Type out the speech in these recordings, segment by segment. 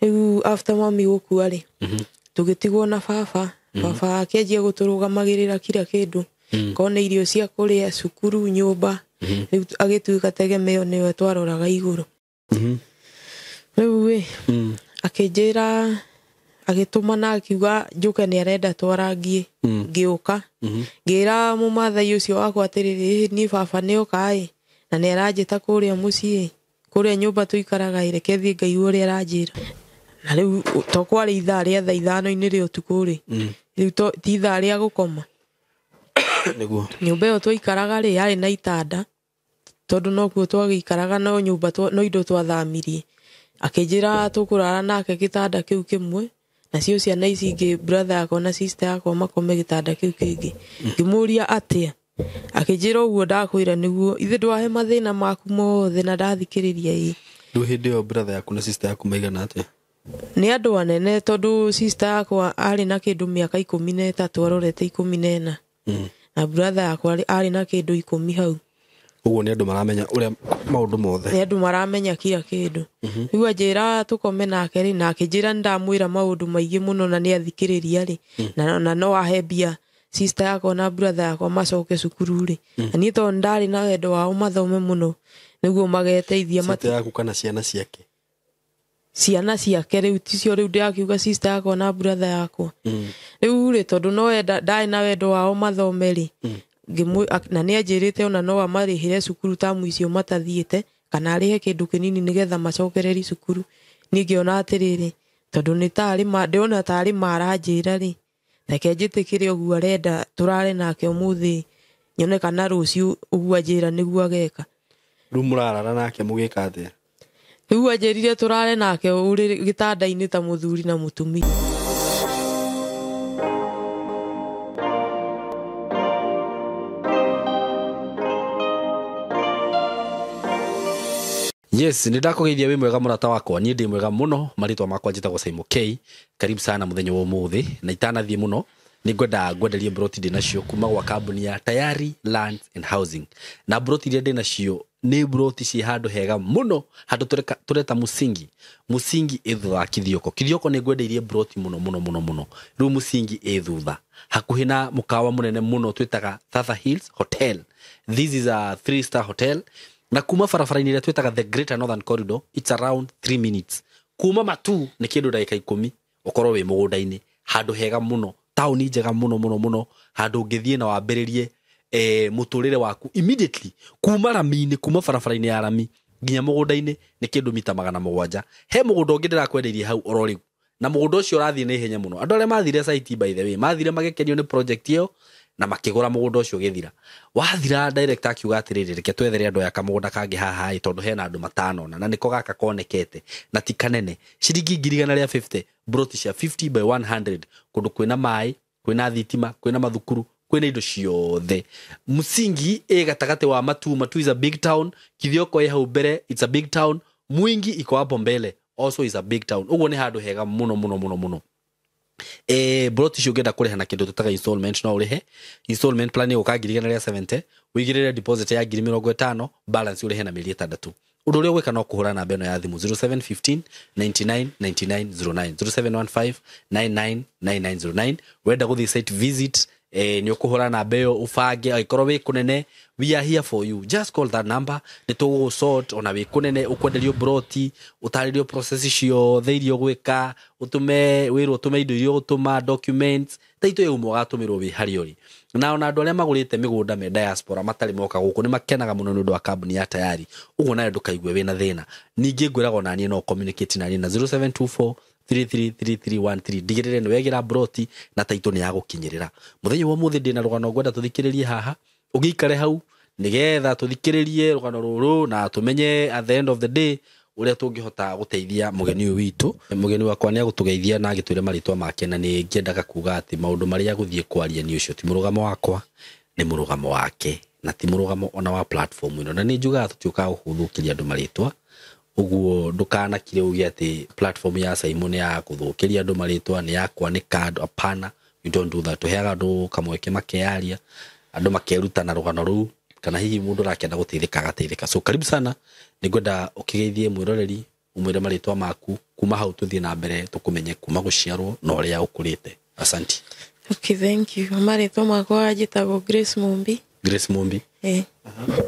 Rĩu after mami gũkua rĩ, tũgĩtigwo na baba. Baba akĩanjia gũtũrũgamagĩrĩra kila kĩndũ, korwo nĩ irio cia kũrĩa, cukuru, nyũmba. Rĩu agĩtuĩka tegemeo, nĩwe twaroraga igũrũ. Rĩu ĩ, akĩnjĩra, agĩtũmana akiuga njũke, nĩ arenda twarangie. Ngĩũka, ngĩra mũmathai ũcio wakwa atĩrĩrĩ, "Ĩ, niĩ baba nĩoka ĩ, na nĩ aranjĩta kũrĩa mũciĩ, kũrĩa nyũmba tũikaraga ĩ, reke thiĩ ngaigue ũrĩa aranjĩra." Na rĩu to kwarĩ ithaa rĩa thaa 5-inĩ rĩa ũtukũ rĩ, rĩu ti ithaa rĩa gũkoma. Nĩguo. Nyũmba ĩyo twaikaraga rĩ, yarĩ na itanda, tondũ nokuo twagĩikaraga, no nyũmba no indo twathamirie. Akĩnjĩra tũkũrara nake gĩtanda kĩu kĩmwe, nacio ciana ici ingĩ, brother yakwa na sister yakwa, makome gĩtanda kĩu kĩngĩ. Ngĩmũria atĩa? Akĩnjĩra ũguo ndakwĩra nĩguo ithe ndwahe mathĩna maku mothe na ndathikĩrĩria ĩ. Rĩu hĩndĩ ĩyo brother yaku na sister yaku maigana atĩa? Nĩ andũ anene, tondũ sister yakwa arĩ na kĩndũ mĩaka 13, arorete 14, na brother yakwa arĩ na kĩndũ 10 hau. Ũguo nĩ andũ maramenya ũrĩa maũndũ mothe. Nĩ andũ maramenya kila kĩndũ. Rĩu anjĩra tũkome nake rĩ, na akĩnjĩra nĩ ndamwĩra maũndũ maingĩ mũno na nĩ athikĩrĩria rĩ, na no ahe mbia sister yakwa na brother yakwa macoke cukuru rĩ. Na niĩ tondũ ndarĩ na wendo wao mathome mũno nĩguo mageteithia. Sister yaku kana ciana ciake? Ciana ciake rĩu, ticio rĩu ndĩrakiuga sister yakwa na brother yakwa. Rĩu rĩ, tondũ no enda, ndarĩ na wendo wao mathome rĩ, na nĩ anjĩrĩte ona no amarĩhĩre cukuru tamu icio matathiĩte, kana arĩhe kĩndũ kĩnini nĩgetha macokereri cukuru. Niĩ ngĩona atĩrĩrĩ, tondũ nĩ tarĩ ma ndĩrona tarĩ maranjĩra rĩ, reke njĩtĩkĩre ũguo arenda tũrare nake ũmũthĩ, nyone kana rũciũ ũguo anjĩra nĩguo ageka. Rĩu mũrarara nake mũgĩka atĩa? Rĩu anjĩrire tũrare nake ũrĩrĩ gĩtanda-inĩ ta mũthuri na mũtumia. Yes, nĩ ndakũgeithia, wĩ mwega mũrata wakwa? Niĩ ndĩ mwega mũno. Marĩtwa makwa njĩtagwo Simon K. Karibu sana mũthenya wa ũmũthĩ. Na itanathiĩ mũno, nĩ ngwenda ngwenderie mburoti ndĩ nacio kuma gwa kambuni ya Tayari Lands and Housing. Na mburoti iria ndĩ nacio nĩ mburoti ciĩ handũ hega mũno, handũ tũreta Musingi. Musingi ĩ thutha wa Kithioko. Kithioko nĩ ngwendeirie mburoti mũno mũno mũno mũno. Rĩu Musingi ĩ thutha, hakuhĩ na mũkawa mũnene mũno twĩtaga Thatha Hills Hotel. This is a 3 star hotel, na kuma barabara-inĩ ĩrĩa twĩtaga the Greater Northern Corridor, it's around 3 minutes. Kuma Matu nĩ kĩndũ ndagĩka 10 ũkorwo wĩ mũgũnda-inĩ, handũ hega mũno, taũni njega mũno mũno mũno, handũ ũngĩthiĩ na wambĩrĩrie mũtũrĩre waku immediately. Kuma rami-inĩ, kuma barabara-inĩ ya rami nginya mũgũnda-inĩ nĩ kĩndũ mita 700. He mũgũnda ũngĩ ndĩrakwendeirie hau oro rĩu, na mũgũnda ũcio ũrathiĩ na ihenya mũno. Andũ arĩa mathire site, by the way, mathire magĩkenio nĩ project ĩyo na makĩgũra. Mũgũnda ũcio ũgĩthira, wathira, director akiuga atĩrĩrĩ, reke twethere andũ aya kamũgũnda kangĩ haha ĩ, tondũ hena andũ matanona na nĩko gaka konekete na ti kanene. Ciringi 150,000, broti cia 50 by 100, kũndũ kwĩna maĩ, kwĩna thitima, kwĩna mathukuru, kwĩna indo ciothe. Msingi ĩ gatagatĩ wa Matu. Matu is a big town. Kithioko ĩ hau mbere, it's a big town. Mwingi iko hapo mbele, also is a big town. Ũguo nĩ handũ hega mũno mũno mũno mũno. Broti icio ũngĩenda kũrĩha na kĩndũ tũtaga installment, no ũrĩhe installment plan. Ĩgũka 170,000, ũigĩrĩre deposit ya 50,000, balance ũrĩhe na mĩeri 6. Ũndũ ũrĩa ũgwĩka no kũhũra namba ĩno ya thimũ, 0715 99 99 09, 0715 99 99 09. Wenda gũthiĩ site visit, nĩ ũkũhũra namba ĩyo ũbange. Angĩkorwo wĩ kũnene, we are here for you, just call that number, nĩ tũgũgũsort. Ona wĩ kũnene, ũkwenderio broti, ũtarĩrio process ciothe iria ũgwĩka, ũtũme wĩrwo ũtũme indo iria ũgũtũma, documents taito yauma, ũgatũmĩrwo wĩ harĩa ũrĩ. Na ona andũ arĩa magũrĩte mĩgũnda me diaspora matarĩ moka gũkũ nĩ makenaga mũno nĩ ũndũ wa kambuni ya Tayari. Ũguo nawe ndũkaigue wĩna thĩna. Ningĩ ngwĩraga ona niĩ no communicate na niĩ na 0724 333313. Ndigĩrĩre nĩ wegĩra broti na taito nĩ yagũkinyĩrĩra. Mũthenya wa ũmũthĩ ndĩna rũgano ngwenda tũthikĩrĩrie haha. Ũgĩikare hau nĩgetha tũthikĩrĩrie rũgano rũrũ na tũmenye at the end of the day ũrĩa tũngĩhota gũteithia mũgeni ũyũ witũ. Mũgeni wakwa nĩ agũtũgeithia na agĩtwĩre marĩtwa make, na nĩ ngĩendaga kuga atĩ maũndũ marĩa gũthiĩ kwaria nĩ ũcio ti mũrũgamo wakwa, nĩ mũrũgamo wake, na ti mũrũgamo ona wa platform ĩno. Na nĩ njugaga tũtiũkaga gũthũkĩria andũ marĩtwa. Ũguo ndũkanakire uge atĩ platform ya Simon nĩ ya gũthũkĩria andũ marĩtwa, nĩ ya kwanĩka andũ. Hapana, we don't do that. Tũheaga andũ kamweke makeyaria, andũ makeruta na rũgano rũu, kana hihi mũndũ ũrakĩenda gũteithĩka agateithĩka. So karibu sana, nĩ ngwenda ũkĩgeithie mwĩroreri, Umwĩre marĩtwa maku, kuma hau tũthiĩ na mbere tũkũmenye kuma gũciarwo na ũrĩa ũkũrĩte. Asanti. Okay, thank you. Marĩtwa makwa njĩtagwo Grace Mumbi. Grace Mumbi.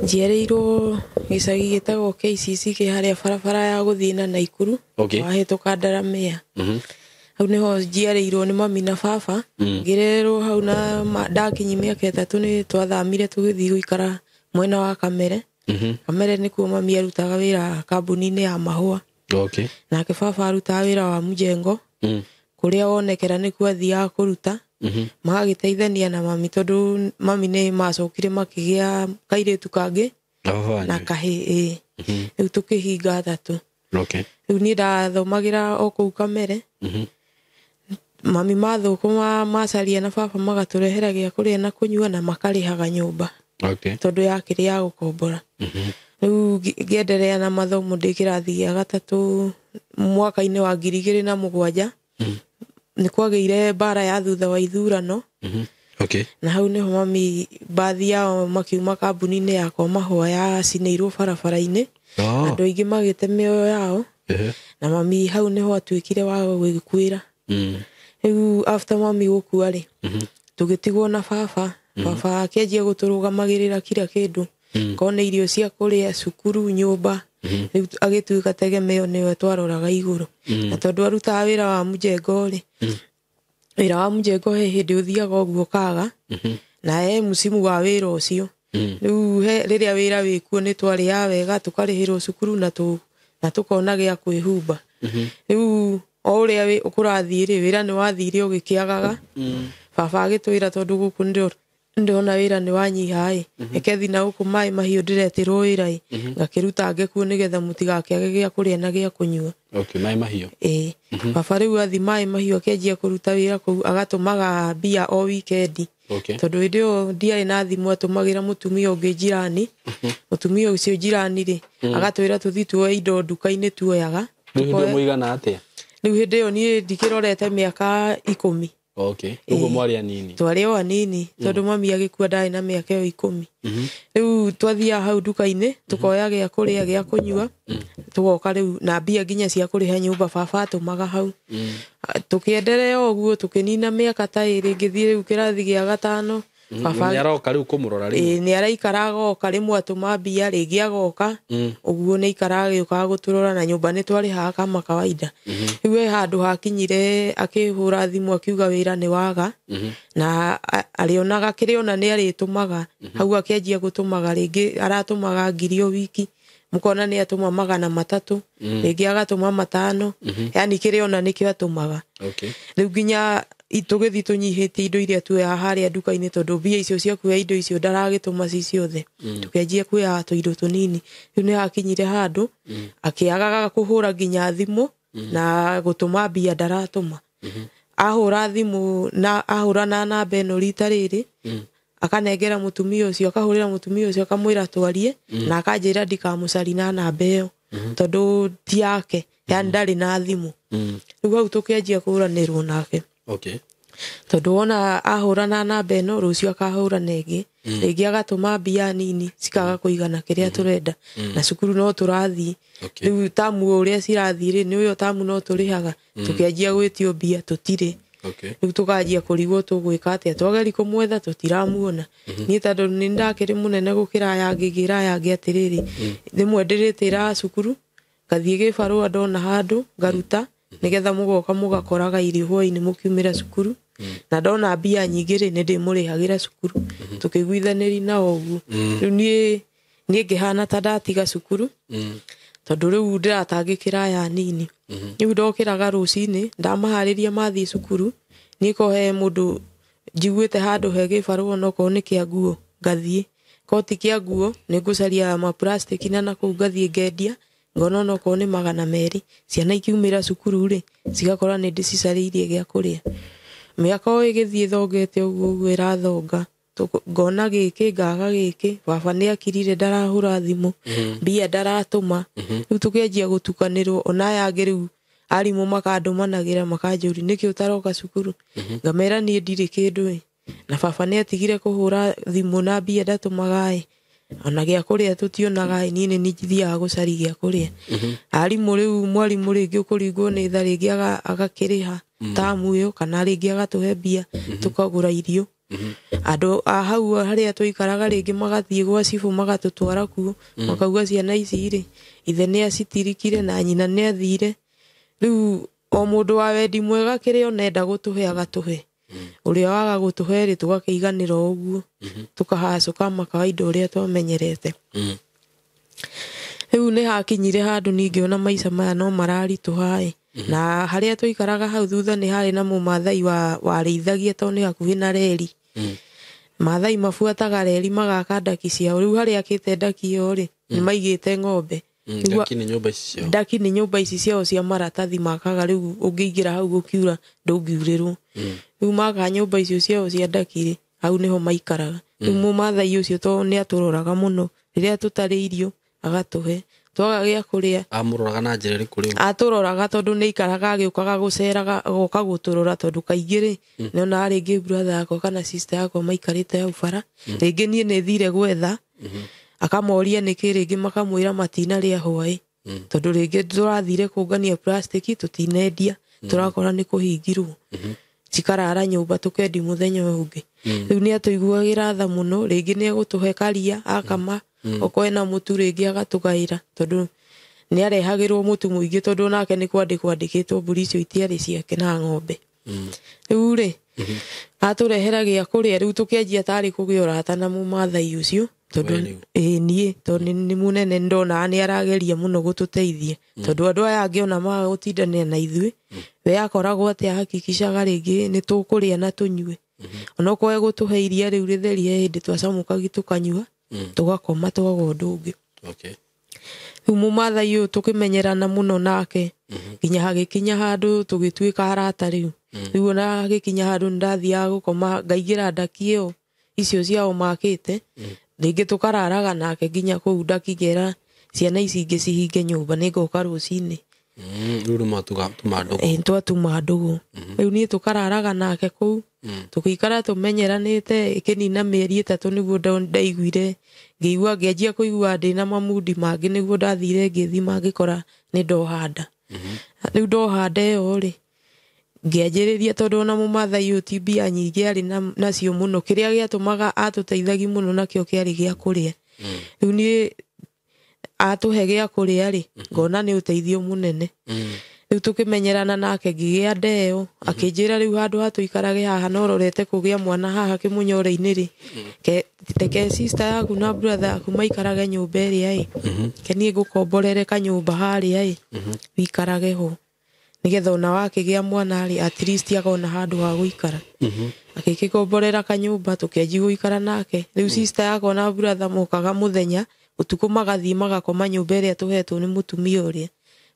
Njiarĩirwo gĩcagi gĩtagwo KCC kĩ harĩa barabara ya gũthiĩ na Naikuru. Okay. Wahĩtũka Ndaramea. Hau nĩho njiarĩirwo nĩ mami na baba. Ngĩrererwo hau na ndakinyi mĩaka 3 nĩ twathamire tũgĩthiĩ gũikara mwena wa Kamere. Kamere nĩkuo mami arutaga wĩra kambuni-inĩ ya mahũa. Okay. Nake baba arutaga wĩra wa mjengo. Kũrĩa wonekera nĩkuo athiaga kũruta. Magagĩteithania na mami tondũ mami nĩ macokire makĩgĩa kairĩtu kangĩ na kahĩĩ. Rĩu tũkĩhinga 3. Okay. Rĩu niĩ ndathomagĩra o kũu Kamere. Mami mathũkũma macaria na baba magatũrehera gĩa kũrĩa na kũnyua na makarĩhaga nyũmba. Okay. Tondũ yakĩrĩ ya gũkombora. Rĩu ngĩenderea na mathomo ndĩ kĩrathi gĩa 3 mwaka-inĩ wa 2007. Nĩ kwagĩire mbara ya thutha wa ithurano. Okay. Na hau nĩho mami bathi yao makiuma kambuni-inĩ yakwa mahũa yacinĩirwo barabara-inĩ. Andũ aingĩ magĩte mĩoyo yao. Na mami hau nĩho atuĩkire wa gwĩkuĩra. Rĩu after mami gũkua rĩ, tũgĩtigwo na baba. Baba akĩanjia gũtũrũgamagĩrĩra kila kĩndũ. Korwo nĩ irio cia kũrĩa, cukuru, nyũmba. Rĩu agĩtuĩka tegemeo nĩwe twaroraga igũrũ. Na tondũ arutaga wĩra wa mjengo rĩ, wĩra wa mjengo he hĩndĩ ũthiaga ũguo kaga, na he msimu wa wĩra ũcio. Rĩu rĩrĩa wĩra wĩkuo nĩ twarĩaga wega, tũkarĩhĩrwo cukuru na tũkona gĩa kwĩhumba. Rĩu o ũrĩa kũrathiĩ rĩ, wĩra nĩ wathire ũgĩkĩagaga. Baba agĩtwĩra tondũ gũkũ ndĩrona wĩra nĩ wanyiha ĩ, reke thiĩ na gũkũ maĩ mahiũ ndĩretĩrwo wĩra ĩ, ngakĩruta ngĩkuo nĩgetha mũtigakĩage gĩa kũrĩa na gĩa kũnyua. Okay, maĩ mahiũ. Ĩĩ. Baba rĩu athiĩ maĩ mahiũ akĩanjia kũruta wĩra kũu, agatũmaga mbia o wikendi. Okay. Tondũ hĩndĩ ĩyo ndiarĩ na thimũ, atũmagĩra mũtumia ũngĩ jirani. Mũtumia ũcio jirani rĩ, agatwĩra tũthiĩ tuoe indo nduka-inĩ tuoyaga. Rĩu hĩndĩ ĩyo mũigana atĩa? Rĩu hĩndĩ ĩyo niĩ ndikĩrorete mĩaka 10. Okay. Ũguo mwarĩ anini. Twarĩ o anini tondũ mami agĩkua ndarĩ na mĩaka ĩyo 10. Rĩu twathiaga hau nduka-inĩ tũkoya gĩa kũrĩa gĩa kũnyua, tũgoka rĩu na mbia nginya cia kũrĩha nyũmba baba atũmaga hau. Tũkĩenderea ũguo tũkĩnina mĩaka ta 2 ngĩthiĩ rĩu kĩrathi gĩa 5. Baba nĩ aroka rĩu kũmũrora rĩu. Ĩĩ, nĩ araikara agoka, rĩmwe atũma mbia, rĩngĩ agoka. Ũguo nĩ aikaraga agĩũkaga gũtũrora na nyũmba nĩ twarĩhaga kama kawaida. Rĩu he handũ hakinyire akĩhũra thimũ akiuga wĩra nĩ waga. Na arĩonaga kĩrĩa ona nĩ arĩtũmaga. Hau akĩanjia gũtũmaga rĩngĩ aratũmaga 1000 o wiki. Mũkona nĩ atũma 300, rĩngĩ agatũma 5. Yani kĩrĩa ona nĩkĩo atũmaga. Okay. Rĩu nginya tũgĩthiĩ tũnyihĩtie indo iria tuoyaga harĩa nduka-inĩ tondũ mbia icio cia kuoya indo icio ndaragĩtũma ci ciothe. Tũkĩanjia kuoya tũindo tũnini. Rĩu nĩ hakinyire handũ akĩagaga kũhũra nginya thimũ na gũtũma mbia ndaratũma. Ahũra thimũ na ahũra na namba ĩno rita rĩrĩ, akanengera mũtumia ũcio, akahũrĩra mũtumia ũcio akamwĩra twarie, na akanjĩra ndikamũcari na namba ĩyo tondũ ti yake, yani ndarĩ na thimũ. Rĩu hau tũkĩanjia kũhũranĩrwo nake. Okay. Tondũ wona ahũra na namba ĩno, rũciũ akahũra na ĩngĩ, rĩngĩ agatũma mbia nini cikaga kũigana kĩrĩa tũrenda, na cukuru no tũrathiĩ. Rĩu tamu ũrĩa cirathiĩ rĩ, nĩ ũyũ tamu no tũrĩhaga, tũkĩanjia gwĩtio mbia tũtirĩ. Okay. Rĩu tũkanjia kũrigwo tũgwĩka atĩa, twageri kũmwetha tũtiramuona. Niĩ tondũ nĩ ndakĩrĩ mũnene gũkĩra aya angĩ, ngĩra aya angĩ atĩrĩrĩ, rĩmwe ndĩrĩtĩraga cukuru, ngathiĩ gĩbarũa ndona handũ ngaruta, nĩgetha mũgoka mũgakoraga irio hwaĩ-inĩ mũkiumĩra cukuru. Na ndona mbia nyingĩ rĩ, nĩ ndĩmũrĩhagĩra cukuru. Tũkĩiguithanĩria nao ũguo. Rĩu niĩ ngĩhana ta ndatiga cukuru, tondũ rĩu ndĩratangĩkĩra aya anini. Rĩu ndokĩraga rũcinĩ, ndamaharĩria mathiĩ cukuru, niĩ ko he mũndũ njiguĩte handũ he gĩbarũa onokorwo nĩ kĩa nguo, ngathiĩ. Ko ti kĩa nguo, nĩ ngũcaria ma plastic na nakũu ngathiĩ ngendia, ngona onokorwo nĩ 200. Ciana ikiumĩra cukuru rĩ, cigakora nĩ ndĩcicarĩirie gĩa kũrĩa. Mĩaka o ĩgĩthiĩ thongete ũguo ũguo ĩrathonga, ngona gĩkĩ ngaga gĩkĩ, baba nĩ akirire ndarahũra thimũ, mbia ndaratũma. Rĩu tũkĩanjia gũtukanĩrwo, ona aya angĩ rĩu arimũ makandũmanagĩra makanjũria nĩkĩ ũtaroka cukuru, ngamera niĩ ndirĩ kĩndũ ĩ, na baba nĩ atigire kũhũra thimũ na mbia ndatũmaga ĩ. Ona gĩa kũrĩa tũtionaga, niĩ nĩ nithiaga gũcaria gĩa kũrĩa. Arimũ rĩu, mwarimũ rĩngĩ ũkũringwo nĩ tha, rĩngĩ agakĩrĩha tamu ĩyo, kana rĩngĩ agatũhe mbia tũkagũra irio. Andũ a hau harĩa tũikaraga rĩngĩ magathiĩ gwa cibũ magatũtwara kuo, makauga ciana ici rĩ, ithe nĩ acitirikire na nyina nĩ athire. Rĩu o mũndũ wa wendi mwega kĩrĩa onenda gũtũhe agatũhe, ũrĩa waga gũtũhe rĩ, tũgakĩiganĩra o ũguo, tũkahacũka makawaida ũrĩa twamenyerete. Rĩu nĩ hakinyire handũ ningĩ ona maica maya no mararitũha ĩ, na harĩa tũikaraga hau thutha nĩ harĩ na mũmathai warĩithagia, tondũ nĩ hakuhĩ na reri. Mathai mabuataga reri magaka ndaki ciao. Rĩu harĩa akĩte ndaki ĩyo rĩ, nĩ maigĩte ng'ombe. Ndaki nĩ nyũmba ici ciao? Ndaki nĩ nyũmba ici ciao cia maratathi makaga. Rĩu ũngĩingĩra hau gũkiura ndũngiurĩrwo. Rĩu maka nyũmba icio ciao cia ndaki rĩ, hau nĩho maikaraga. Rĩu mũmathai ũcio tondũ nĩ atũroraga mũno, rĩrĩa tũtarĩ irio agatũhe, twaga gĩa kũrĩa. Amũroraga na njĩra ĩrĩkũ rĩu? Atũroraga tondũ nĩ aikaraga agĩũkaga gũceraga, agoka gũtũrora, tondũ kaingĩ rĩ, nĩonaga rĩngĩ brother yakwa kana sister yakwa maikarĩte hau bara, rĩngĩ niĩ nĩ thire gwetha, akamoria nĩkĩ, rĩngĩ makamwĩra matinarĩa hwaĩ, tondũ rĩngĩ tũrathire kũngania plastic tũtinendia, tũrakora nĩ kũhingirwo, cikarara nyũmba tũkendi mũthenya ũyũ ũngĩ. Rĩu nĩ atũiguagĩra tha mũno, rĩngĩ nĩ egũtũhe karia akama, okorwo ena mũtu rĩngĩ agatũgaĩra, tondũ nĩ arehagĩrwo mũtu mũingĩ, tondũ onake nĩ kwandĩkwo andĩkĩtwo, mbũri icio itiarĩ ciake na ng'ombe. Rĩu rĩ, atũrehera gĩa kũrĩa, rĩu tũkĩanjia tarĩ kũgĩa ũrata na mũmathai ũcio, tondũ We rĩu? Ĩĩ, niĩ, tondũ nĩ mũnene, nĩndonaga nĩ arageria mũno gũtũteithia, tondũ andũ aya angĩ ona maga gũtindanĩra na ithuĩ, we akoragwo atĩ ahakikishaga rĩngĩ nĩ tũkũrĩa na tũnyue. Onokorwo egũtũhe iria rĩu rĩtheri, he hĩndĩ twacamũkagia tũkanyua, tũgakoma, twaga ũndũ ũngĩ. Rĩu mũmathai ũyũ tũkĩmenyerana mũno nake nginya hagĩkinya handũ tũgĩtuĩka arata. Rĩu ona hagĩkinya handũ nĩndathiaga gũkoma, ngaingĩra ndaki ĩyo icio ciao makĩte, rĩngĩ tũkararaga nake nginya kũu ndaki, ngera ciana ici ingĩ cihinge nyũmba, nĩngoka rũcinĩ. Rĩu nĩ mwatuga tuma ndũgũ? Ĩ, twatuma ndũgũ. Rĩu niĩ tũkararaga nake kũu, tũgĩikara tũmenyeranĩte, ĩkĩnina mĩeri 3 nĩguo ndaiguire ngĩigua, ngĩanjia kũigua ndĩna mamundi mangĩ, nĩguo ndathire ngĩthima ngĩkora nĩ ndoha nda. Rĩu ndoha nda ĩyo rĩ, ngĩanjĩrĩria, tondũ ona mũmathai ũyũ ti mbia nyingĩ arĩ nacio mũno, kĩrĩa gĩatũmaga atũteithagia mũno nakĩo kĩarĩ gĩa kũrĩa. Rĩu niĩ atũhe gĩa kũrĩa rĩ, ngona nĩ ũteithio mũnene. Rĩu tũkĩmenyerana nake ngĩgĩa nda ĩyo, akĩnjĩra rĩu handũ ha tũikarage haha na ũrorete kũgĩa mwana haha kĩmũnyore-inĩ rĩ, reke sister yaku na brother yaku maikarage nyũmba ĩrĩa ĩ, ke niĩ ngũkomborere kanyũmba harĩa ĩ, wĩikarage ho, nĩgetha ona wakĩgĩa mwana rĩ, at least akona handũ ha gũikara. Agĩkĩkomborera kanyũmba, tũkĩanjia gũikara nake. Rĩu sister yakwa na brother mokaga mũthenya, ũtukũ magathiĩ magakoma nyũmba ĩrĩa tũhetwo nĩ mũtumia ũrĩa.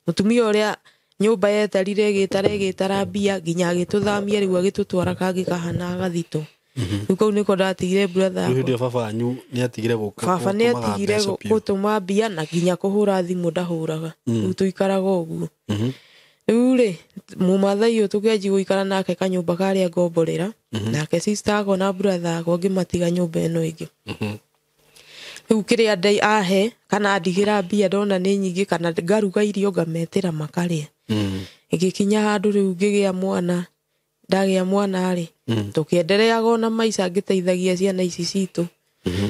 Mũtumia ũrĩa nyũmba yetarire ĩgĩtara ĩgĩtara mbia nginya agĩtũthamia, rĩu agĩtũtwara kangĩ kahana gathito. Rĩu kau nĩko ndatigire brother Rĩu yakwa. hĩndĩ ĩyo baba wanyu nĩ atigire gũka Baba nĩ gũtũmaga atigire mbeca biũ? gũtũma mbia na nginya kũhũra thimũ ndahũraga. Rĩu tũikaraga ũguo. Rĩu rĩ, mũmathai ũyũ tũkĩanjia gũikara nake kanyũmba karĩa ngomborera, nake sister yakwa na brother yakwa ngĩmatiga nyũmba ĩno ĩngĩ. Rĩu kĩrĩa ahe kana andigĩra mbia ndona nĩ nyingĩ, kana ngaruga irio ngametĩra makarĩa. Ĩgĩkinya handũ rĩu ngĩgĩa mwana, ndagĩa mwana rĩ, tũkĩendereaga ona maica ngĩteithagia ciana ici citũ.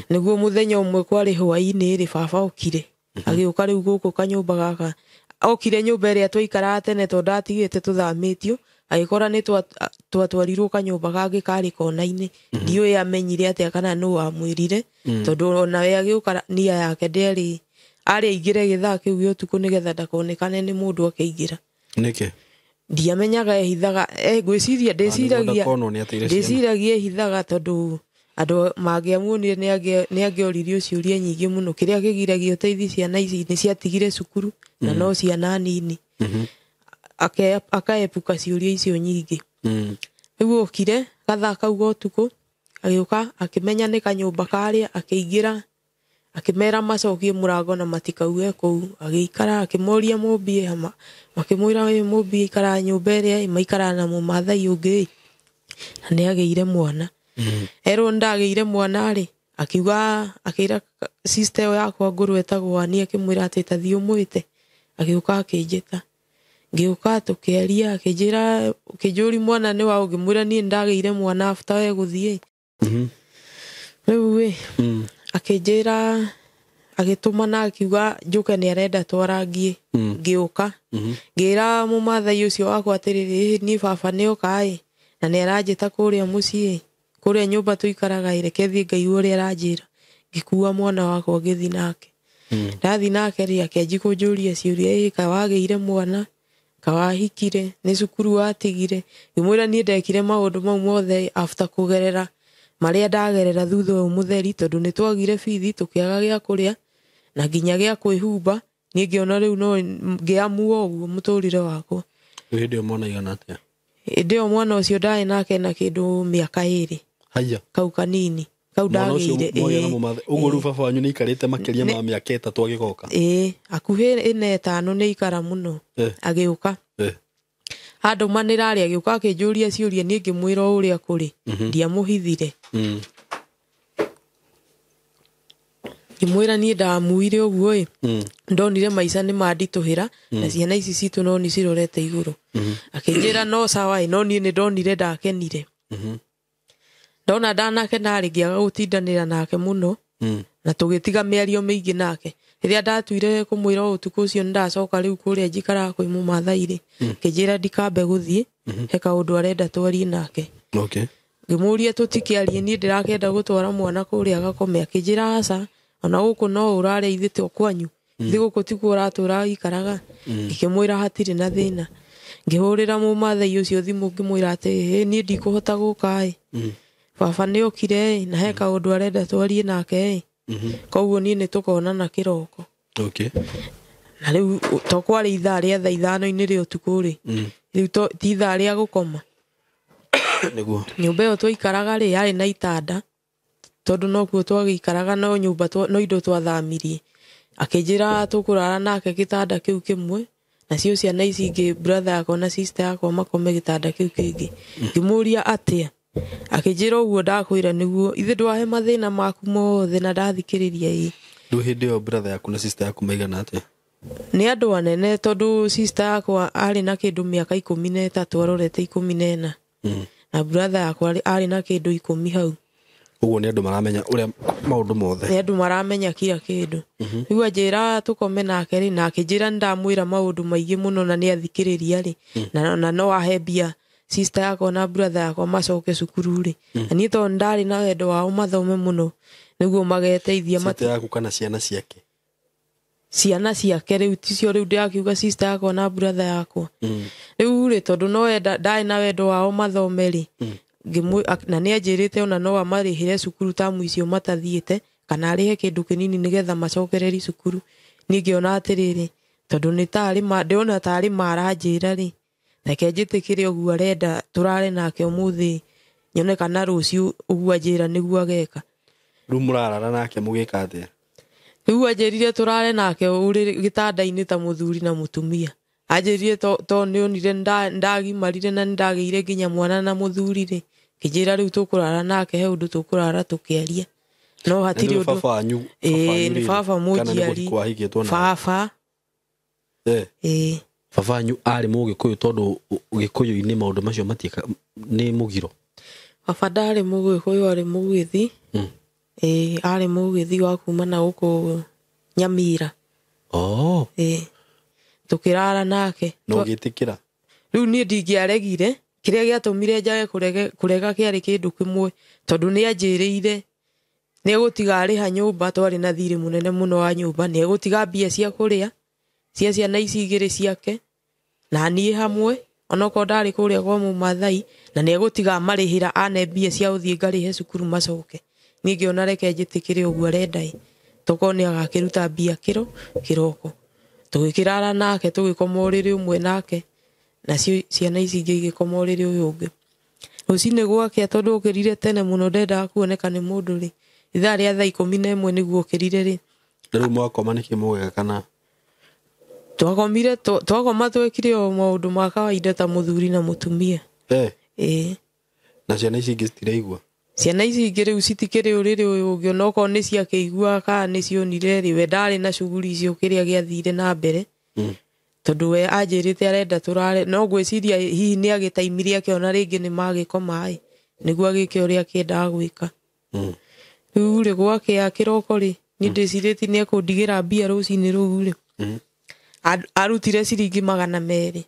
Nĩguo mũthenya ũmwe kwarĩ hwaĩ-inĩ rĩ, baba okire, agĩũka rĩu gũkũ kanyũmba gaka, okire nyũmba ĩrĩa twaikaraga tene tondũ ndatigĩte tũthamĩtio, agĩkora nĩ twatwarirwo kanyũmba kangĩ karĩ kona-inĩ. Ndiũĩ amenyire atĩa kana nũ wamwĩrire, tondũ onawe agĩũka nia yake ndĩarĩ arĩ aingĩre gĩthaa kĩu gĩa ũtukũ nĩgetha ndakonekane nĩ mũndũ akĩingĩra. Nĩkĩ? Ndiamenyaga ehithaga, ngwĩciria ndĩciragia Ndakonwo nĩ ateire ciana. Ndĩciragia ehithaga tondũ andũ mangĩamuonire nĩ angĩoririo ciũria nyingĩ mũno. Kĩrĩa kĩgiragia ũteithie ciana ici nĩ ciatigire cukuru na no ciana nini, akaepuka ciũria icio nyingĩ. Rĩu okire gathaa kau ga ũtukũ, agĩũka akĩmenya nĩ kanyũmba karĩa, akĩingĩra, akĩmera macokie mũrango na matikauge kũu. Agĩikara akĩmoria mũmbie hama, makĩmwĩra ĩ mũmbie aikaraga nyũmba ĩrĩa ĩ maikaraga na mũmathai ũngĩ ĩ, na nĩ agĩire mwana. Erwo nĩ ndagĩire mwana rĩ, Akiuga akĩra sister ĩyo yakwa ngũrũ etagwo Ani, akĩmwĩra atĩ ta thiĩ ũmwĩte. Agĩũka akĩnjĩta. Ngĩũka tũkĩaria, akĩnjĩra akĩnjũria mwana nĩ waũ, ngĩmwĩra niĩ nĩndagĩire mwana after we gũthiĩ. Rĩu ĩ akĩnjĩra, agĩtũmana akiuga njũke nĩ arenda twarangie. Ngĩũka ngĩra mũmathai ũcio wakwa atĩrĩrĩ, niĩ baba nĩoka ĩ na nĩ aranjĩta kũrĩa mũciĩ, kũrĩa nyũmba tũikaraga ĩ, reke thiĩ ngaigue ũrĩa aranjĩra. Ngĩkua mwana wakwa ngĩthiĩ nake. Ndathiĩ nake rĩ, akĩanjia kũnjũria ciũria, ĩ ka wagĩire mwana, ka wahikire, nĩ cukuru watigire. Ngĩmwĩra niĩ ndekire maũndũ mau mothe after kũgerera marĩa ndagerera thutha ũyũ mũtheri, tondũ nĩ twagire bithi, tũkĩaga gĩa kũrĩa na nginya gĩa kwĩhumba. Niĩ ngĩona rĩu no ngĩamua ũguo mũtũrĩre wakwa. Rĩu hĩndĩ ĩyo mwana aigana atĩa? Hĩndĩ ĩyo mwana ũcio ndarĩ nake na kĩndũ mĩaka 2. Haya. Kau kanini kau ndagĩire. Ũguo rĩu baba wanyu nĩ aikarĩte makĩria ma mĩaka 3 agĩgoka? Ĩĩ, hakuhĩ 4 5 nĩ aikara mũno. Agĩũka. Andũmanĩra rĩ, agĩũka akĩnjũria ciũria, niĩ ngĩmwĩra o ũrĩa kũrĩ. Ndiamũhithire. Ngĩmwĩra niĩ ndamuire ũguo ĩ, ndonire maica nĩ manditũhĩra na ciana ici citũ no nĩ cirorete igũrũ. Akĩnjĩra no sawa ĩ, no niĩ nĩ ndonire ndakenire. Ndona ndanakena rĩ, ngĩaga gũtindanĩra nake mũno na tũgĩtiga mĩario mĩingĩ nake. Rĩrĩa ndatuire kũmwĩra ũtukũ ũcio nĩ ndacoka rĩu kũrĩa njikaraga kwĩ mũmathai rĩ, akĩnjĩra ndikambe gũthiĩ, he kaũndũ arenda twarie nake. Ngĩmũria tũtikĩarie, niĩ ndĩrakĩenda gũtwara mwana kũrĩa agakome. Akĩnjĩra aca, ona gũkũ no ũrarĩa ithe to kwanyu, ithe gũkũ tikuo ũratũra ikaraga. Ngĩkĩmwĩra hatirĩ na thĩna. Ngĩhũrĩra mũmathai ũcio thimũ ngĩmwĩra atĩ niĩ ndikũhota gũka ĩ, baba nĩ okire ĩ, na he kaũndũ arenda twarie nake ĩ, koguo niĩ nĩ tũkonana kĩroko. Na rĩu to kwarĩ ithaa rĩa thaa 5 rĩa ũtukũ rĩ, rĩu ti ithaa rĩa gũkoma. Nĩguo. Nyũmba ĩyo twaikaraga rĩ, yarĩ na itanda, tondũ nokuo twagĩikaraga, no nyũmba no indo twathamirie. Akĩnjĩra tũkũrara nake gĩtanda kĩu kĩmwe, nacio ciana ici ingĩ brother yakwa na sister yakwa makome gĩtanda kĩu kĩngĩ. Ngĩmũria atĩa? Akĩnjĩra ũguo ndakwĩra nĩguo, ithe ndwahe mathĩna maku mothe na ndathikĩrĩria ĩ. Rĩu hĩndĩ ĩyo brother yaku na sister yaku maigana atĩa? Nĩ andũ anene, tondũ sister yakwa arĩ na kĩndũ mĩaka 13, arorete 14. Na brother yakwa arĩ na kĩndũ 10 hau. Ũguo nĩ andũ maramenya ũrĩa maũndũ mothe. Nĩ andũ maramenya kila kĩndũ. Rĩu anjĩra tũkome nake rĩ, na akĩnjĩra nĩ ndamwĩra maũndũ maingĩ mũno na nĩ athikĩrĩria rĩ, na no ahe mbia sister yakwa na brother yakwa macoke cukuru rĩ. Na niĩ tondũ ndarĩ na wendo wao mathome mũno nĩguo mageteithia. Sister yaku kana ciana ciake? Ciana ciake rĩu ticio rĩu ndĩrakiuga sister yakwa na brother yakwa. Rĩu rĩ, tondũ no enda ndarĩ na wendo wao mathome rĩ, na nĩ anjĩrĩte ona no amarĩhĩre cukuru tamu icio matathiĩte, kana arĩhe kĩndũ kĩnini nĩgetha macokereri cukuru. Niĩ ngĩona atĩrĩrĩ, tondũ nĩ tarĩ ndĩrona tarĩ maranjĩra rĩ, reke njĩtĩkĩre ũguo arenda tũrare nake ũmũthĩ, nyone kana rũciũ ũguo anjĩra nĩguo ageka. Rĩu mũrarara nake mũgĩka atĩa? Rĩu anjĩrire tũrare nake ũrĩrĩ gĩtanda-inĩ ta mũthuri na mũtumia. Anjĩrire to nĩonire ndagimarire na nĩndagĩire nginya mwana na mũthuri rĩ, kĩnjĩra rĩu tũkũrara nake, he ũndũ tũkũrara tũkĩaria. No hatirĩ ũndũ. Baba wanyu, Ĩĩ, nĩ baba mũnjiari. Baba. Ĩĩ. Baba wanyu arĩ mũgĩkũyũ, tondũ gĩkũyũ-inĩ maũndũ macio matiĩka nĩ mũgiro. Baba ndarĩ mũgĩkũyũ, arĩ mũgĩthi. Ĩĩ, arĩ mũgĩthi wa kuma na gũkũ Nyamira. Ĩĩ. Tũkĩrara nake. No ũgĩtĩkĩra? Rĩu niĩ ndingĩaregire. Kĩrĩa gĩatũmire njage kũrega kĩarĩ kĩndũ kĩmwe, tondũ nĩ anjĩrĩire nĩ egũtiga arĩha nyũmba, twarĩ na thirĩ mũnene mũno wa nyũmba, nĩ egũtiga mbia cia kũrĩa cia ciana ici igĩrĩ ciake na niĩ hamwe, onokorwo ndarĩ kũrĩa kwa mũmathai, na nĩ egũtiga amarĩhĩra ane mbia cia gũthiĩ ngarĩhe cukuru macoke. Niĩ ngĩona reke njĩtĩkĩre ũguo arenda ĩ, tokorwo nĩ agakĩruta mbia kĩroko. Tũgĩkĩrara nake, tũgĩkoma ũrĩrĩ ũmwe nake, nacio ciana ici ingĩ igĩkoma ũrĩrĩ ũyũ ũngĩ. Rũcinĩ gwakĩa, tondũ ũkĩrire tene mũno, ndendaga kuoneka nĩ mũndũ rĩ, ithaa rĩa thaa 11 nĩguo ũkĩrire rĩ. Rĩu mwakoma nĩkĩ mũgeka kana? Twakomire, twakoma twekire o maũndũ ma kawaida ta mũthuri na mũtumia. Ĩĩ. Na ciana ici ingĩ citiraigua? Ciana ici ingĩ rĩu citikĩrĩ ũrĩrĩ ũyũ ũngĩ onokorwo nĩ ciakĩiguaga kana nĩ cionire rĩ, we ndarĩ na cuguri icio kĩrĩa gĩathire na mbere. Tondũ we anjĩrĩte arenda tũrare, no ngwĩciria hihi nĩ agĩtaimirie akĩona rĩngĩ nĩ magĩkoma ĩ, nĩguo agĩke ũrĩa akĩendaga gwĩka. Rĩu rĩ gwakĩa kĩroko rĩ, niĩ ndĩcirĩtie nĩ ekũndigĩra mbia rũcinĩ rũu rĩ. Arutire ciringi 200.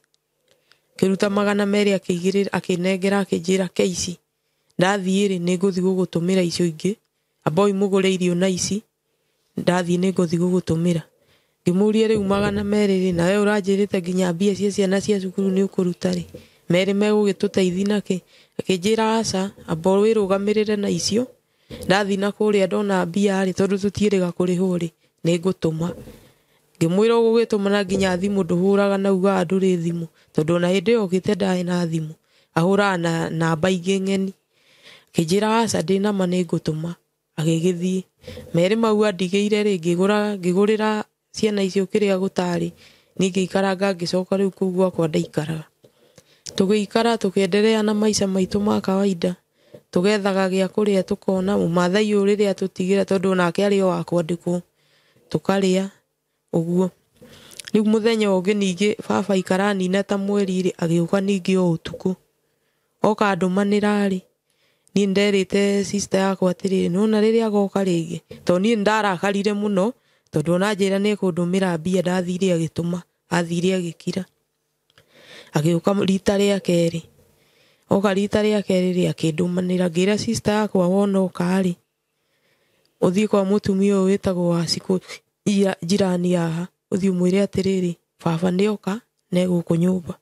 Akĩruta 200 akĩigĩrĩra, akĩnengera, akĩnjĩra ke ici. Ndathiĩ rĩ, nĩ ngũthiĩ gũgũtũmĩra icio ingĩ. Amboi mũgũre irio na ici. Ndathiĩ nĩ ngũthiĩ gũgũtũmĩra. Ngĩmũria rĩu 200 rĩ, nawe ũranjĩrĩte nginya mbia cia ciana cia cukuru nĩ ũkũruta rĩ. 2 megũgĩtũteithia nakĩ? Akĩnjĩra aca, amba wĩrũgamĩrĩre na icio. Ndathiĩ na kũrĩa ndona mbia rĩ, tondũ tũtiĩrĩga kũrĩhwo rĩ, nĩ ngũtũma. Ngĩmwĩra ũgũgĩtũma na nginya thimũ ndũhũraga na ugaga ndũrĩ thimũ, tondũ ona hĩndĩ ĩyo okĩte ndarĩ na thimũ, ahũraga na namba ingĩ ng'eni. Akĩnjĩra aca ndĩna ma nĩ ngũtũma. Agĩgĩthiĩ. 2 mau andigĩire rĩ, ngĩgũrĩra ciana icio kĩrĩa gũtarĩ. Niĩ ngĩikaranga ngĩcoka rĩu kũu gwakwa ndaikaraga. Tũgĩikara tũkĩenderea na maica maitũ ma kawaida. Tũgethaga gĩa kũrĩa tũkona, mũmathai ũyũ rĩrĩa tũtigĩra tondũ onake arĩ o wa kwandĩkwo, tũkarĩa ũguo. Rĩu mũthenya ũngĩ ningĩ baba ikaranina ta mweri rĩ, agĩũka ningĩ o ũtukũ. Oka andũmanĩra rĩ, niĩ nderĩte sister yakwa atĩrĩrĩ, nĩwona rĩrĩa agoka rĩngĩ, tondũ niĩ nĩndarakarire mũno, tondũ ona anjĩra nĩekũndũmĩra mbia ndathire agĩtũma, athire agĩkira. Agĩũka rita rĩa kerĩ. Oka rita rĩa kerĩ rĩ, akĩndũmanĩra, ngĩra sister yakwa wona oka rĩ, ũthiĩ kwa mũtumia ũyũ wĩtagwo Wacikũ, jirani haha, ũthiĩ ũmwĩre atĩrĩrĩ, baba nĩoka na egũkũ nyũmba.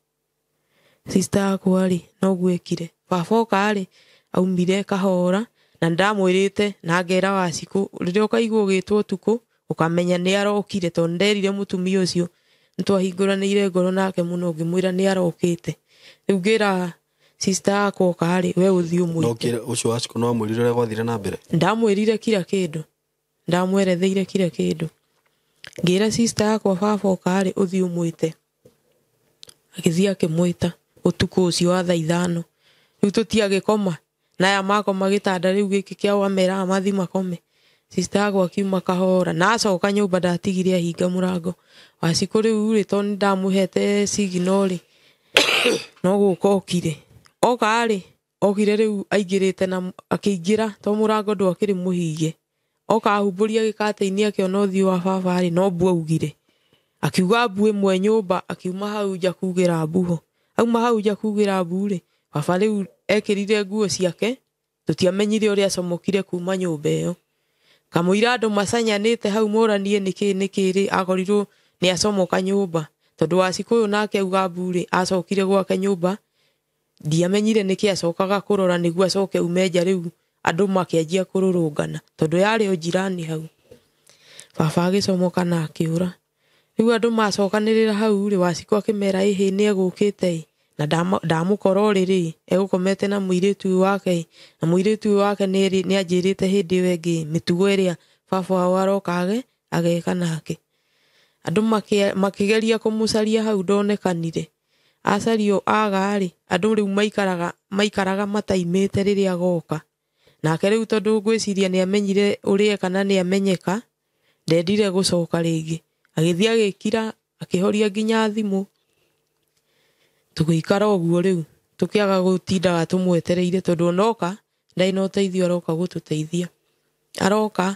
Sister yakwa rĩ, noguo ekire. Baba oka rĩ, aumire kahora, na ndamwĩrĩte na ngera Wacikũ, rĩrĩa ũkaigua ũgĩtwo ũtukũ, ũkamenya nĩ arokire, tondũ nderire mũtumia ũcio, nĩtwahingũranĩire ngoro nake mũno, ngĩmwĩra nĩ arokĩte. Rĩu ngĩra sister yakwa oka rĩ, we ũthiĩ ũmwĩte. No ũcio Wacikũ no amwĩrire ũrĩa gwathire na mbere? Ndamwĩrire kila kĩndũ. Ndamweretheire kila kĩndũ. Ngĩra sister yakwa baba oka rĩ, ũthiĩ ũmwĩte. Agĩthiĩ akĩmwĩta ũtukũ ũcio wa thaa 5. Rĩu tũtiagĩkoma. Na aya makoma gĩtanda rĩu gĩkĩ kĩao ameraga mathiĩ makome. Sister yakwa akiuma kahora. Na acoka nyũmba ndatigire ahinga mũrango. Wacikũ rĩu rĩ, tondũ nĩndamũhete signal rĩ, no gũka okire. Oka rĩ, okire rĩu aingĩrĩte na akĩingĩra, tondũ mũrango ndwakĩrĩ mũhinge. Oka ahumbũria gĩkatĩ-inĩ akĩona ũthiũ wa baba rĩ, no mbu augire. Akiuga mbu ĩmwe nyũmba, akiuma hau nja kugĩra mbu ho. Auma hau nja kugĩra mbu rĩ, baba rĩu ekĩrire nguo ciake, tũtiamenyire ũrĩa acomokire kuma nyũmba ĩyo. Kamũira andũ macanyanĩte hau moranie nĩkĩ nĩkĩ rĩ, akorirwo nĩ acomoka nyũmba. Tondũ Wacikũ ũyũ nake auga mbu rĩ, acokire gwake nyũmba, ndiamenyire nĩkĩ acokaga kũrora nĩguo acoke ume nja rĩu andũ makĩanjia kũrũrũngana, tondũ yarĩ o jirani hau. Baba agĩcomoka na akĩũra. Rĩu andũ macokanĩrĩra hau rĩ, Wacikũ akĩmera ĩhĩ nĩ egũkĩte ĩ, na ndamũkora ũrĩrĩ, egũkomete na mũirĩtu ũyũ wake ĩ, na mũirĩtu ũyũ wake nĩ anjĩrĩte hĩndĩ ĩyo ĩngĩ mĩtugo ĩrĩa baba wao aroka ageka nake. Andũ makĩgeria kũmũcaria hau ndonekanire. Acario aga rĩ, andũ rĩu maikaraga mataimĩte rĩrĩa agoka. Nake rĩu tondũ ngwĩciria nĩ amenyire ũrĩa kana nĩ amenyeka, ndendire gũcoka rĩngĩ. Agĩthiĩ agĩkira, akĩhoria nginya thimũ. Tũgĩikara ũguo rĩu, tũkĩaga gũtindaga tũmwetereire tondũ onoka ndarĩ na ũteithio aroka gũtũteithia. Aroka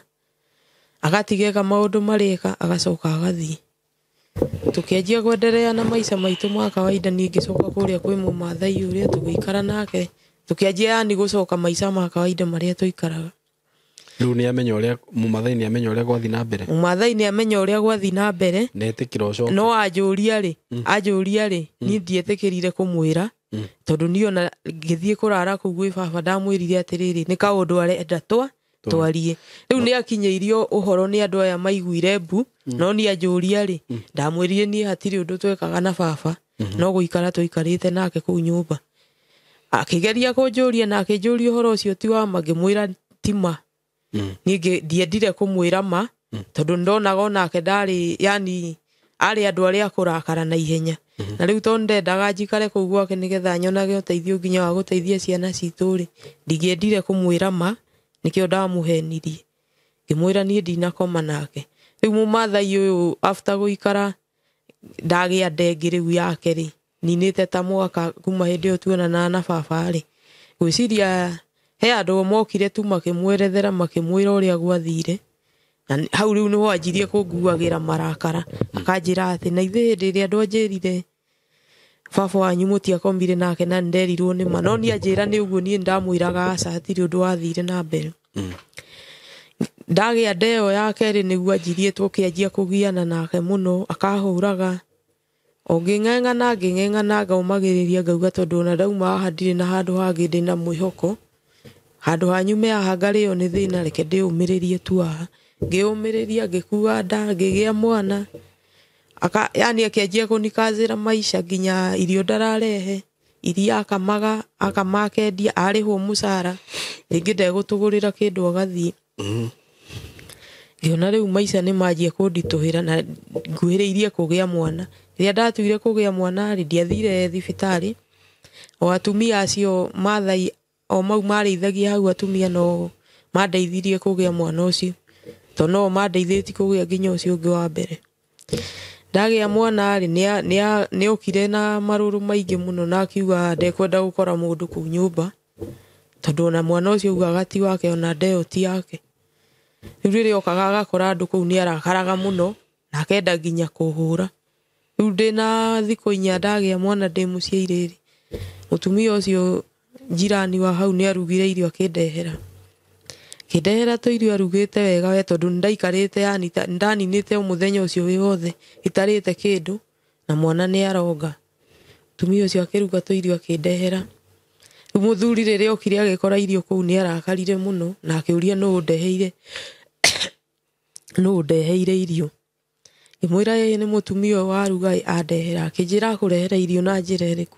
agatigeka maũndũ marĩa eka, agacoka agathiĩ. Tũkĩanjia kwenderea na maica maitũ ma kawaida, niĩ ngĩcoka kũrĩa kwĩ mũmathai ũrĩa tũgĩikara nake, tũkĩanjia yani gũcoka maica ma kawaida marĩa tũikaraga. Rĩu nĩ amenya ũrĩa mũmathai nĩ amenya ũrĩa gwathiĩ na mbere. Mũmathai nĩ amenya ũrĩa gwathiĩ na mbere. Na etĩkĩra ũcoke. No anjũria rĩ, niĩ ndietĩkĩrire kũmwĩra, tondũ niĩ ona ngĩthiĩ kũrara kũu gwĩ baba ndamwĩrire atĩrĩrĩ, nĩ kaũndũ arenda twarie. Rĩu nĩ akinyĩirio ũhoro nĩ andũ aya maiguire mbu, no niĩ anjũria rĩ, ndamwĩrire niĩ hatirĩ ũndũ twekaga na baba, no gũikara tũikarĩte nake kũu nyũmba. Akĩgeria kũnjũria na akĩnjũria ũhoro ũcio ti wa ma, ngĩmwĩra ti ma. Niĩ ndiendire kũmwĩra ma, tondũ ndonaga onake ndarĩ, yani Arĩ andũ arĩa akũrakara na ihenya. Na rĩu tondũ ndendaga njikare kũu gwake nĩgetha nyonage ũteithio nginya wa gũteithia ciana citũ rĩ, ndingĩendire kũmwĩra ma, nĩkĩo ndamũhenirie. Ngĩmwĩra niĩ ndinakoma nake. Rĩu mũmathai ũyũ after gũikara ndagĩa ndengĩ rĩu yake rĩ, ninĩte ta mwaka kuma hĩndĩ ĩyo tuonanaga na baba rĩ, ngwĩciria he andũ mokire tu makĩmwerethera makĩmwĩra ũrĩa gwathire. Na hau rĩu nĩho anjirie kũnguagĩra marakara, akanjĩra atĩ na ithuĩ hĩndĩ ĩrĩa ndwanjĩrire baba wanyu mũtiakomire nake na nĩnderirwo nĩ ma, no niĩ anjĩra nĩ ũguo, niĩ ndamwĩraga aca, hatirĩ ũndũ wathire na mbere. Ndagĩa ndeo ya kerĩ nĩguo anjirie tũkĩanjia kũgiana nake mũno, akahũraga o ngĩng'eng'ana ngĩng'eng'ana, ngaũmagĩrĩria ngauga tondũ ona ndauma haha ndirĩ na handũ hangĩ ndĩna mwĩhoko, handũ ha nyume haha ngarĩo nĩ thĩna, reke ndĩũmĩrĩrie tu haha. Ngĩũmĩrĩria, ngĩkua nda, ngĩgĩa mwana. Yani akĩanjia kũnikazĩra maica nginya irio ndararehe, iria akamaga, akama akendia, arĩhwo mũcara rĩngĩ ndegũtũgũrĩra kĩndũ agathiĩ. Ngĩona rĩu maica nĩ manjia kũnditũhĩra na nguhĩrĩirie kũgĩa mwana. Rĩrĩa ndatuire kũgĩa mwana rĩ, ndiathire thibitarĩ. O atumia acio Maathai o mau marĩithagia hau, atumia no mandeithirie kũgĩa mwana ũcio, tondũ no mandeithĩtie kũgĩa nginya ũcio ũngĩ wa mbere. Ndagĩa mwana rĩ, nĩokire na marũrũ maingĩ mũno na akiuga ndekwenda gũkora mũndũ kũu nyũmba, tondũ ona mwana ũcio augaga ti wake, ona ndeo ti yake. Rĩu rĩrĩa okaga agakora andũ kũu nĩ arakaraga mũno na akenda nginya kũhũra. Rĩu ndĩna thikũ 4 ndagĩa mwana ndĩ mũciĩ rĩrĩ, mũtumia ũcio jirani wa hau nĩ arugire irio akĩndehera. Akĩndehera tũirio arugĩte wega we, tondũ nĩndaikarĩte yani ndaninĩte o mũthenya ũcio wĩ wothe itarĩte kĩndũ na mwana nĩ aronga. Mũtumia ũcio akĩruga tũirio akĩndehera. Rĩu mũthuri rĩrĩa okire agĩkora irio kũu nĩ arakarire mũno na akĩũria nũ ũndeheire, nũ ũndeheire irio. Ngĩmwĩra ĩĩ nĩ mũtumia ũyũ waruga andehera. Akĩnjĩra akũrehera irio na njĩra ĩrĩkũ.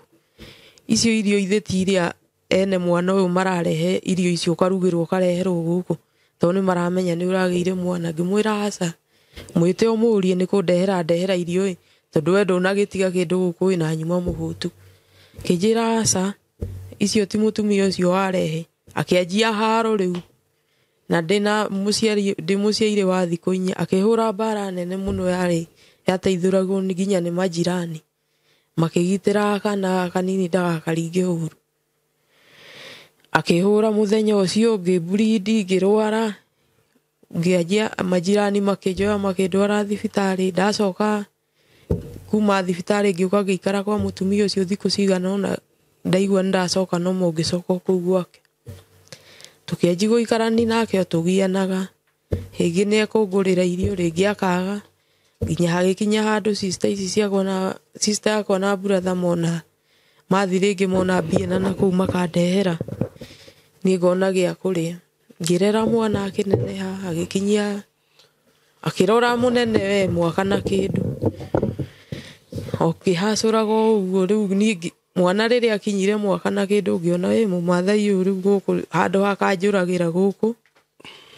Icio irio ithe ti iria ene mwana ũyũ mararehe irio icio ũkarugĩrwo ũkareherwo gũkũ, tondũ nĩ maramenya nĩ ũragĩire mwana. Ngĩmwĩra aca, mwĩte ũmũrie nĩ kũndehera ndehera irio ĩ, tondũ we ndũnagĩtiga kĩndũ gũkũ ĩ na nyuma mũhũtu. Akĩnjĩra aca, icio ti mũtumia ũcio warehe. Akĩanjia haro rĩu na ndĩna mũciari, ndĩ mũciaire wa thikũ 4, akĩhũra mbara nene mũno yarĩ yateithũragwo nginya nĩ majirani, makĩgitĩra kana kanini ndagakaringe ũru. Akĩhũra mũthenya ũcio ũngĩ mburindi, ngĩrwara, ngĩanjia majirani makĩnjoya makĩndwara thibitarĩ. Ndacoka kuma thibitarĩ ngĩũka ngĩikara kwa mũtumia ũcio thikũ cigana ũna, ndaigua nĩndacoka no ngĩcoka kũu gwake. Tũkĩanjia gũikarania nake o tũgianaga, rĩngĩ nĩ ekũngũrĩra irio, rĩngĩ akaga, nginya hagĩkinya handũ sister ici ciakwa na sister yakwa na brother mona mathi rĩngĩ mona mbia na nakũu makandehera, niĩ ngona gĩa kũrĩa. Ngĩrera mwana akĩneneha, agĩkinyia akĩrora mũnene we mwaka na kĩndũ, okĩhacũraga o ũguo. Rĩu niĩ mwana rĩrĩa akinyire mwaka na kĩndũ ngĩona ĩ mũmathai ũyũ rĩu gũkũ handũ hakanjũragĩra gũkũ.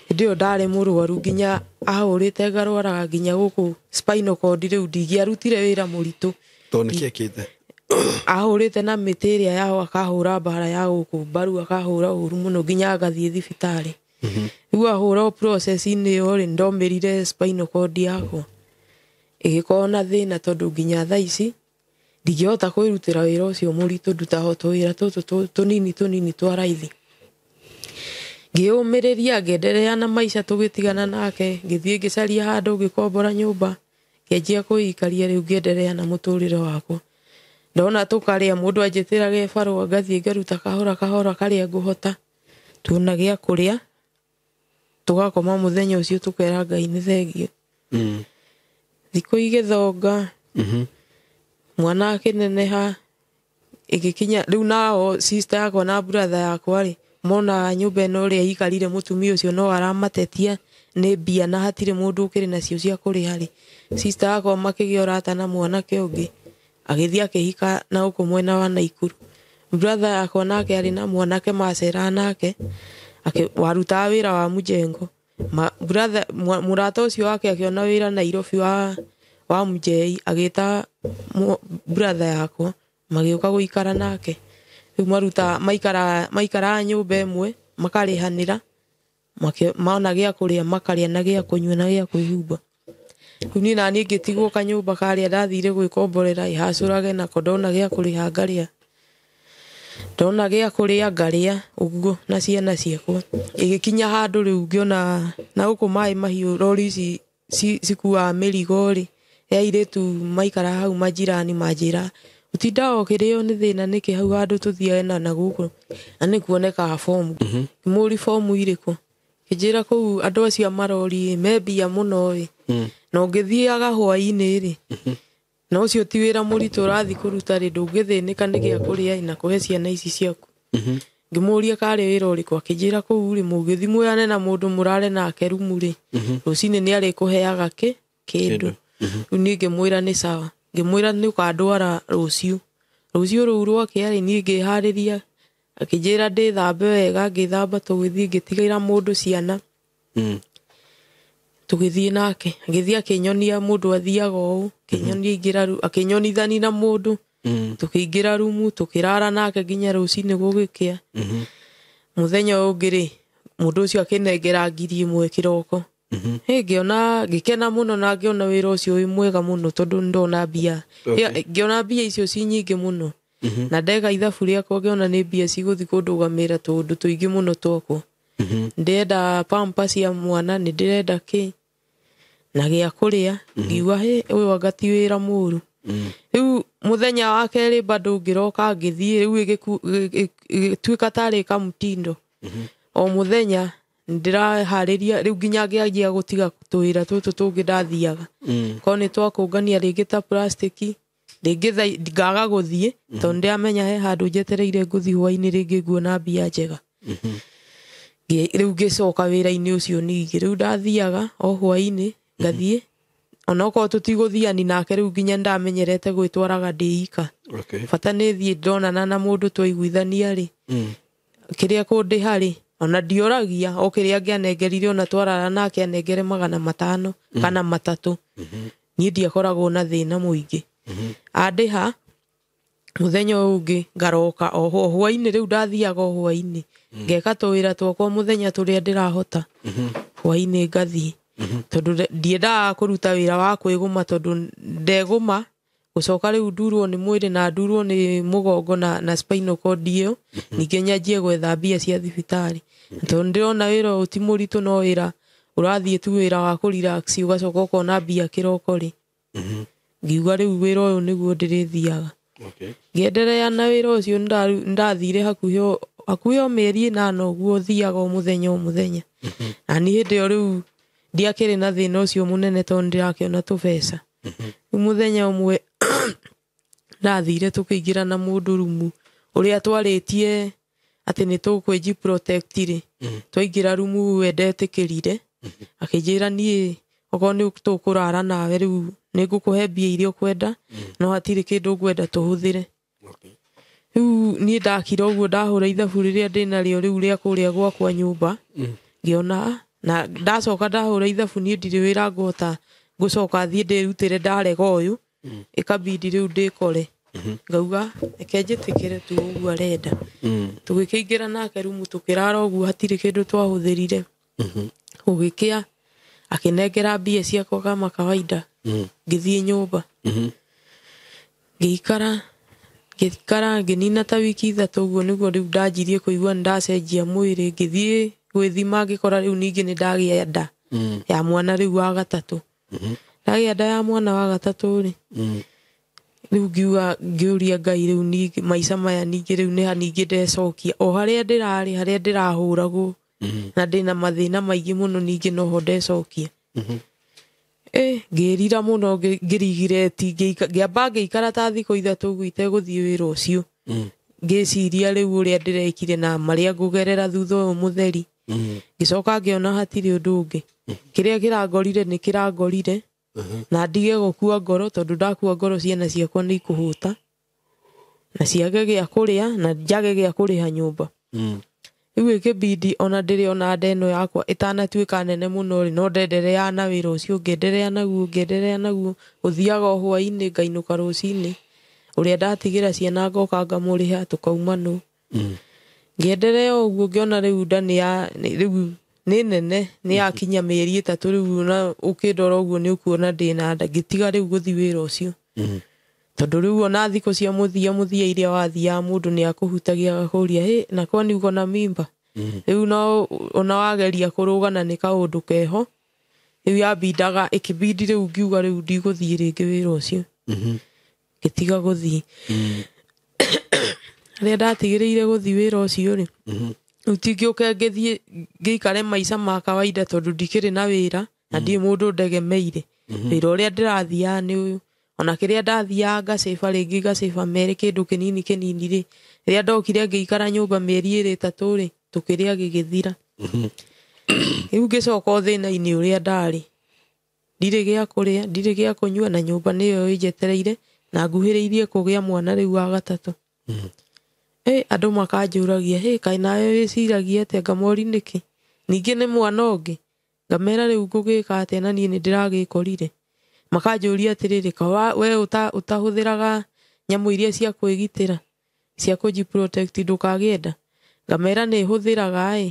Hĩndĩ ĩyo ndarĩ mũrwaru nginya ahũrĩte ngarwaraga nginya gũkũ spinal cord, rĩu ndingĩarutire wĩra mũritũ. Tondũ nĩkĩ ekĩte? Ahũrĩte na mĩtĩ ĩrĩa yao, akahũra mbara ya gũkũ mbaru, akahũra ũru mũno nginya ngathiĩ thibitarĩ. Rĩu ahũra process-inĩ ĩyo rĩ, ndomĩrire spinal cord yakwa ĩgĩkorwo na thĩna, tondũ nginya thaa ici ndingĩhota kwĩrutĩra wĩra ũcio mũritũ, ndutaga tũwĩra tũtũ tũnini tũnini twa raithi. Ngĩũmĩrĩria, ngĩenderea na maica, tũgĩtigana nake, ngĩthiĩ ngĩcaria handũ, ngĩkombora nyũmba, ngĩanjia kwĩikaria rĩu ngĩenderea na mũtũrĩre wakwa. Ndona tũkarĩa, mũndũ anjĩtĩraga barũa, ngathiĩ ngaruta kahora kahora karĩa ngũhota, tuona gĩa kũrĩa, tũgakoma mũthenya ũcio tũkera Ngai nĩ thengio. Thikũ igĩthonga, mwana akĩneneha, ĩgĩkinya rĩu nao sister yakwa na brother yakwa rĩ, mona nyũmba ĩno ũrĩa ikarire mũtumia ũcio no aramatetia nĩ mbia na hatirĩ mũndũ ũkĩrĩ nacio cia kũrĩha rĩ, sister yakwa makĩgĩa ũrata na mwanake ũngĩ, agĩthiĩ akĩhika na gũkũ mwena wa Naikuru. Brother yakwa nake arĩ na mwanake maceraga nake, warutaga wĩra wa mjengo. Brother, mũrata ũcio wake akĩona wĩra Nairobi wa Wa mjei agĩta brother yakwa magĩũka gũikara nake. Rĩu maruta maikara maikara nyũmba ĩmwe makarĩhanĩra, mona gĩa kũrĩa makarĩa na gĩa kũnyua na gĩa kwĩhumba. Rĩu niĩ naniĩ ngĩtigwo kanyũmba karĩa ndathire gwĩkomborera ĩhacũrage nako, ndona gĩa kũrĩha ngarĩa, ndona gĩa kũrĩa ngarĩa ũguo na ciana ciakwa. Ĩgĩkinya handũ rĩu ngĩona na gũkũ maĩ mahiũ rori ici cikuaga mĩrigo rĩ, ya airĩtu maikara hau majirani manjĩra ũtindaga ũkĩrĩo nĩ thĩna nĩkĩ hau handũ tũthiage na gũkũ na nĩ kuonekaga bomu. Ngĩmũria bomu irĩkũ, kĩnjĩra kũu andũ acio a marori me mbia mũno ĩ, na ũngĩthiaga hwaĩ-inĩ rĩ, na ũcio ti wĩra mũritũ ũrathiĩ kũruta rĩ, ndũngĩthĩnĩka nĩ gĩa kũrĩa na kũhe ciana ici ciaku. Ngĩmũria karĩ wĩra ũrĩkũ, akĩnjĩra kũu rĩ, mũngĩthiĩ muoyane na mũndũ mũrare nake rumu rĩ, rũcinĩ nĩ arĩkũheaga kĩndũ. Rĩu niĩ ngĩmwĩra nĩ sawa, ngĩmwĩra nĩ ũkandwara rũciũ. Rũciũ rũu rwakĩa rĩ, niĩ ngĩharĩria, akĩnjĩra ndĩthambe wega, ngĩthamba tũgĩthiĩ, ngĩtigĩra mũndũ ciana, tũgĩthiĩ nake. Agĩthiĩ akĩnyonia mũndũ athiaga ũũ, akĩnyonia ingĩra akĩnyonithani na mũndũ, tũkĩingĩra rumu, tũkĩrara nake nginya rũcinĩ gũgĩkĩa. Mũthenya ũyũ ũngĩ rĩ, mũndũ ũcio akĩnengera 1,000 kĩroko. Ngĩona ngĩkena mũno na ngĩona wĩra ũcio wĩ mwega mũno tondũ nĩndona mbia. Ngĩona mbia icio ci nyingĩ mũno. Na ndeka ithabu rĩakwa ngĩona nĩ mbia cigũthiĩ kũndũgamĩrĩra tũũndũ tũingĩ mũno twakwa. Ndĩrenda pamper cia mwana, nĩ ndĩrenda kĩ na gĩa kũrĩa. Ngiuga hĩ, ũyũ anga ti wĩra mũru. Rĩu mũthenya wa kerĩ bado ngĩroka ngĩthiĩ, rĩu ĩgĩtuĩka tarĩ kamũtindo. O mũthenya ndĩraharĩria, rĩu nginya ngĩanjia gũtiga tũwĩra tũtũ tũngĩ ndathiaga. Korwo nĩ twakũngania rĩngĩ ta plastiki, rĩngĩ ngaga gũthiĩ, tondũ ndĩramenya he handũ njetereire ngũthiĩ hwaĩ-inĩ rĩngĩ nguona mbia njega. Rĩu ngĩcoka wĩra-inĩ ũcio ningĩ, rĩu ndathiaga o hwaĩ-inĩ ngathiĩ, onokorwo tũtigũthiani nake rĩu nginya ndamenyerete gwĩtwaraga ndĩ ika. Bata nĩ thiĩ ndonana na mũndũ twaiguithania rĩ, kĩrĩa kũndĩha rĩ, ona ndioragia, o kĩrĩa angĩanengerire ona twarara nake anengere 500 kana 300. Niĩ ndiakoragwo na thĩna mũingĩ. Andĩha mũthenya ũyũ ũngĩ ngaroka o hwaĩ-inĩ, rĩu ndathiaga o hwaĩ-inĩ. Ngeka tũwĩra twakwa mũthenya tũrĩa ndĩrahota. Hwaĩ-inĩ ngathiĩ. Tondũ ndiendaga kũruta wĩra wa kwĩgũma, tondũ ndegũma gũcoka rĩu ndurwo nĩ mwĩrĩ na ndurwo nĩ mũgongo na spinal cord ĩyo, ningĩ nyanjie gwetha mbia cia thibitarĩ. Tondũ ndĩrona wĩra ũyũ ti mũritũ, no wĩra ũrathiĩ tu wĩra wa kũ-relax, ũgacoka ũkona mbia kĩroko rĩ. Ngiuga rĩu wĩra ũyũ nĩguo ndĩrĩthiaga. Ngĩenderea na wĩra ũcio, nĩndathire hakuhĩ o mĩeri 8 ũguo, thiaga o mũthenya o mũthenya. Na niĩ hĩndĩ ĩyo rĩu ndiakĩrĩ na thĩna ũcio mũnene tondũ ndĩrakĩona tũbeca. Rĩu mũthenya ũmwe ndathire tũkĩingĩra na mũndũ rumu ũrĩa twarĩtie atĩ nĩ tũkwĩji protect rĩ, twaingĩra rumu we ndetĩkĩrire, akĩnjĩra niĩ okorwo nĩ tũkũrara nawe rĩu nĩ ngũkũhe mbia iria ũkwenda, no hatirĩ kĩndũ ngwenda tũhũthĩre. Rĩu niĩ ndakira ũguo ndahũra ithabu rĩrĩa ndĩnarĩo rĩu rĩa kũrĩa gwakwa nyũmba, ngĩona na ndacoka ndahũra ithabu niĩ ndirĩ wĩra ngũhota ngũcoka thiĩ ndĩrutĩre ndarega ũyũ, ĩkabidi rĩu ndĩkore. Ngauga reke njĩtĩkĩre tu ũguo arenda. Tũgĩkĩingĩra nake rumu tũkĩrara ũguo hatirĩ kĩndũ twahũthĩrire. Gũgĩkĩa akĩnengera mbia ciakwa kama kawaida, ngĩthiĩ nyũmba. Ngĩikara ngĩnina ta wiki 3 ũguo nĩguo rĩu ndanjirie kũigua nĩndacenjia mwĩrĩ, ngĩthiĩ gwĩthima ngĩkora rĩu ningĩ nĩndagĩa nda ya mwana rĩu wa gatatũ. Ndagĩa nda ya mwana wa gatatũ rĩ, rĩu ngiuga ngĩũria Ngai rĩu ningĩ maica maya ningĩ rĩu nĩ ha ningĩ ndecokia o harĩa ndĩrarĩ, harĩa ndĩrahũragwo na ndĩna mathĩna maingĩ mũno, ningĩ noho ndecokia. Ngĩrira mũno, ngĩrigireti, ngĩamba ngĩikara ta thikũ 3 ũguo itegũthiĩ wĩra ũcio. Ngĩciria rĩu ũrĩa ndĩrekire na marĩa ngũgerera thutha ũyũ mũtheri. Ngĩcoka ngĩona hatirĩ ũndũ ũngĩ. Kĩrĩa kĩrangorire nĩ kĩrangorire, na ndige gũkua ngoro, tondũ ndakua ngoro ciana ciakwa nĩ ikũhũta na ciage gĩa kũrĩa na njage gĩa kũrĩha nyũmba. Rĩu ĩkĩbidi ona ndĩrĩ ona nda ĩno yakwa ĩtanatuĩka nene mũno rĩ, no ndenderea na wĩra ũcio, ngĩenderea naguo, ngĩenderea naguo, gũthiaga o hwaĩ-inĩ ngainũka rũcinĩ, ũrĩa ndatigĩra ciana ngoka ngamũrĩha tũkaumanwo. Ngĩenderea ũguo ngĩona rĩu nda rĩu nĩ nene, nĩ yakinya mĩeri 3 rĩu, na ũkĩndora ũguo nĩ ũkuona ndĩna nda, ngĩtiga rĩu gũthiĩ wĩra ũcio. Tondũ rĩu ona thikũ cia mũthia iria wathiaga mũndũ nĩ akũhutagia agakũria, hĩ na kwani uko na mimba? Rĩu no ona wageria kũrũgana nĩ kaũndũ keho, rĩu yambindaga ĩkĩbindi rĩu ngiuga rĩu ndigũthiĩ rĩngĩ wĩra ũcio. Ngĩtiga gũthiĩ. Rĩrĩa ndatigĩrĩire gũthiĩ wĩra ũcio rĩ, rĩu tingĩũke ngĩthiĩ ngĩikare maica ma kawaida tondũ ndikĩrĩ na wĩra na ndirĩ mũndũ ndegemeire. Wĩra ũrĩa ndĩrathiaga nĩ ũyũ, ona kĩrĩa ndathiaga ngacĩba rĩngĩ ngacĩba merĩ kĩndũ kĩnini kĩnini rĩ, rĩrĩa ndokire ngĩikara nyũmba mĩeri 2 3 rĩ, tũkĩrĩa gĩgĩthira. Rĩu ngĩcoka o thĩna-inĩ ũrĩa ndarĩ, ndirĩ gĩa kũrĩa, ndirĩ gĩa kũnyua, na nyũmba nĩyo ĩnjetereire na nguhĩrĩirie kũgĩa mwana rĩu wa gatatũ. Andũ makanjũragia, hĩ kaĩ nawe wĩciragia atĩa? Ngamori nĩkĩ? Ningĩ nĩ mwana ũngĩ. Ngamera rĩu ngũgĩka atĩa na niĩ nĩ ndĩragĩkorire. Makanjũria atĩrĩrĩ, ka we ũtahũthĩraga nyamũ iria cia kwĩgitĩra, cia kũji protect ndũkagĩe nda? Ngamera nĩ hũthĩraga ĩ,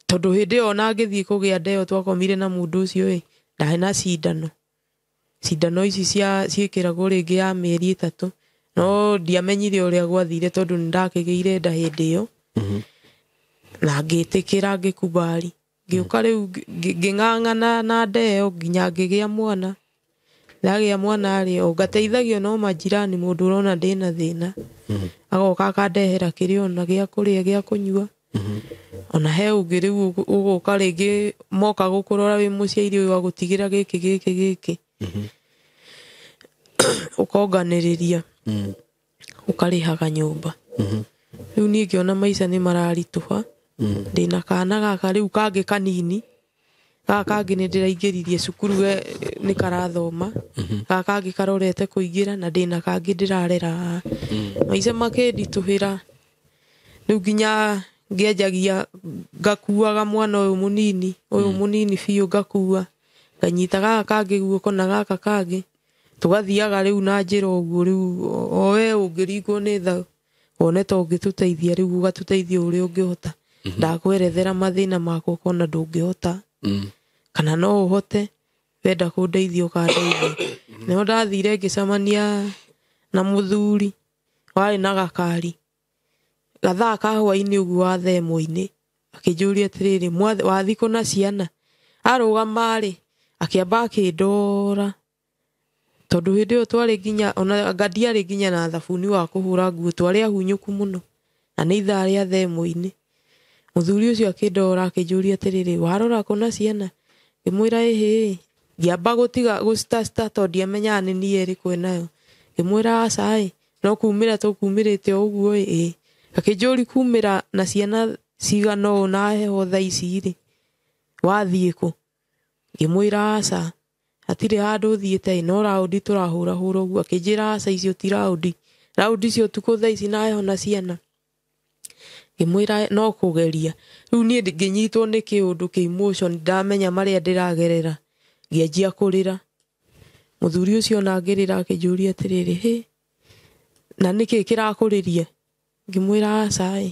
tondũ hĩndĩ ĩyo ona ngĩthiĩ kũgĩa nda ĩyo twakomire na mũndũ ũcio ĩ, ndarĩ na cindano. Cindano ici ciĩkĩragwo rĩngĩ ya mĩeri 3, no ndiamenyire ũrĩa gwathire tondũ nĩ ndakĩgĩire nda hĩndĩ ĩyo. Na ngĩtĩkĩra ngĩkubali. Ngĩũka rĩu ngĩng'ang'ana na nda ĩyo nginya ngĩgĩa mwana. Ndagĩa mwana rĩ, o ngateithagio no majirani, mũndũ ũrona ndĩna thĩna. Agoka akandehera kĩrĩa ona gĩa kũrĩa gĩa kũnyua. Ona he ũngĩ rĩu ũgũka rĩngĩ moka gũkũrora wĩ mũciari ũyũ agũtigĩra gĩkĩ gĩkĩ gĩkĩ. Ũkonganĩrĩria. Ũkarĩhaga nyũmba. Rĩu niĩ ngĩona maica nĩ mararitũha. Ndĩna kana gaka rĩu kangĩ kanini, gaka kangĩ nĩ ndĩraingĩririe cukuru nĩ karathoma, gaka kangĩ karorete kũingĩra, na ndĩna kangĩ ndĩrarera. Maica makĩnditũhĩra. Rĩu nginya ngĩanjagia ngakuaga mwana ũyũ mũnini, ũyũ mũnini biũ ngakua, nganyita gaka kangĩ guoko na gaka kangĩ, tũgathiaga rĩu na njĩra ũguo rĩu o we ũngĩringwo nĩ tha wone ta ũngĩtũteithia rĩu ũgatũteithia ũrĩa ũngĩhota. Ndakwerethera mathĩna makwa ũkona ndũngĩhota, kana no ũhote, wenda kũndeithia ũkandeithia. Nĩho ndathire ngĩcemania na mũthuri warĩ na gakari gathaa ka hwaĩ-inĩ ũguo wa thaa 1-inĩ, akĩnjũria atĩrĩrĩ, wathiĩ kũ na ciana? Arũgama rĩ, akĩamba akĩndora, tondũ hĩndĩ ĩyo twarĩ nginya ona anga ndiarĩ nginya na thabuni wa kũhũra nguo, twarĩ ahunyũku mũno, na nĩ ithaa rĩa thaa 1-inĩ. Mũthuri ũcio akĩndora akĩnjũria atĩrĩrĩ, warora kũ na ciana? Ngĩmwĩra ĩhĩ. Ngĩamba gũtiga gũcitacita tondũ ndiamenyaga nĩ niĩ ĩrĩkũ ĩnayo. Ngĩmwĩra aca ĩ, no kumĩra tũkumĩrĩte o ũguo ĩ, ĩ. Akĩnjũria kumĩra na ciana cigana ũũ na heho thaa ici rĩ, wathiĩ kũ? Ngĩmwĩra aca, hatirĩ handũ thiĩte ĩ, no raũndi tũrahũrahũra ũguo. Akĩnjĩra aca, icio ti raũndi, raũndi cia ũtukũ thaa ici na heho na ciana. Ngĩmwĩra no kũgeria. Rĩu niĩ ngĩnyitwo nĩ kĩũndũ kĩ emotion, ndamenya marĩa ndĩragerera, ngĩanjia kũrĩra. Mũthuri ũcio ona ngĩrĩra akĩnjũria atĩrĩrĩ, hĩ, na nĩkĩ kĩrakũrĩria? Ngĩmwĩra aca ĩ,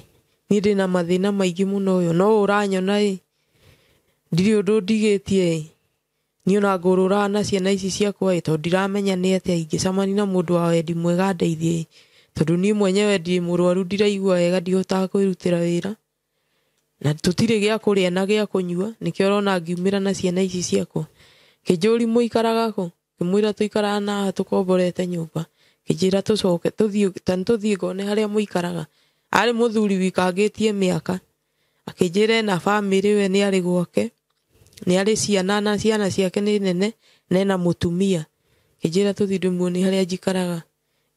niĩ ndĩna mathĩna maingĩ mũno ũyũ, no ũranyona ĩ, ndirĩ ũndũ ndigĩtie ĩ, niĩ ona ngũrũraga na ciana ici ciakwa ĩ, tondũ ndiramenya nĩ atĩa ingĩcemania na mũndũ wa wendi mwega andeithie ĩ, tondũ niĩ mwenyewe ndĩ mũrwaru, ndiraigua wega, ndihotaga kwĩrutĩra wĩra, na tũtirĩ gĩa kũrĩa na gĩa kũnyua, nĩkĩo ũrona ngiumĩra na ciana ici ciakwa. Kĩnjũri mũikaraga kũ? Ngĩmwĩra tũikaraga na haha tũkomborete nyũmba. Kĩnjĩra tũcoke tũthiĩ, ta nĩtũthiĩ ngone harĩa mũikaraga. Arĩ mũthuri wikangĩtie mĩaka, akĩnjĩra ena bamĩrĩ, we nĩ arĩ gwake, nĩ arĩ ciana na ciana ciake nĩ nene, na ena mũtumia. Kĩnjĩra tũthiĩ ndĩmuonie harĩa njikaraga.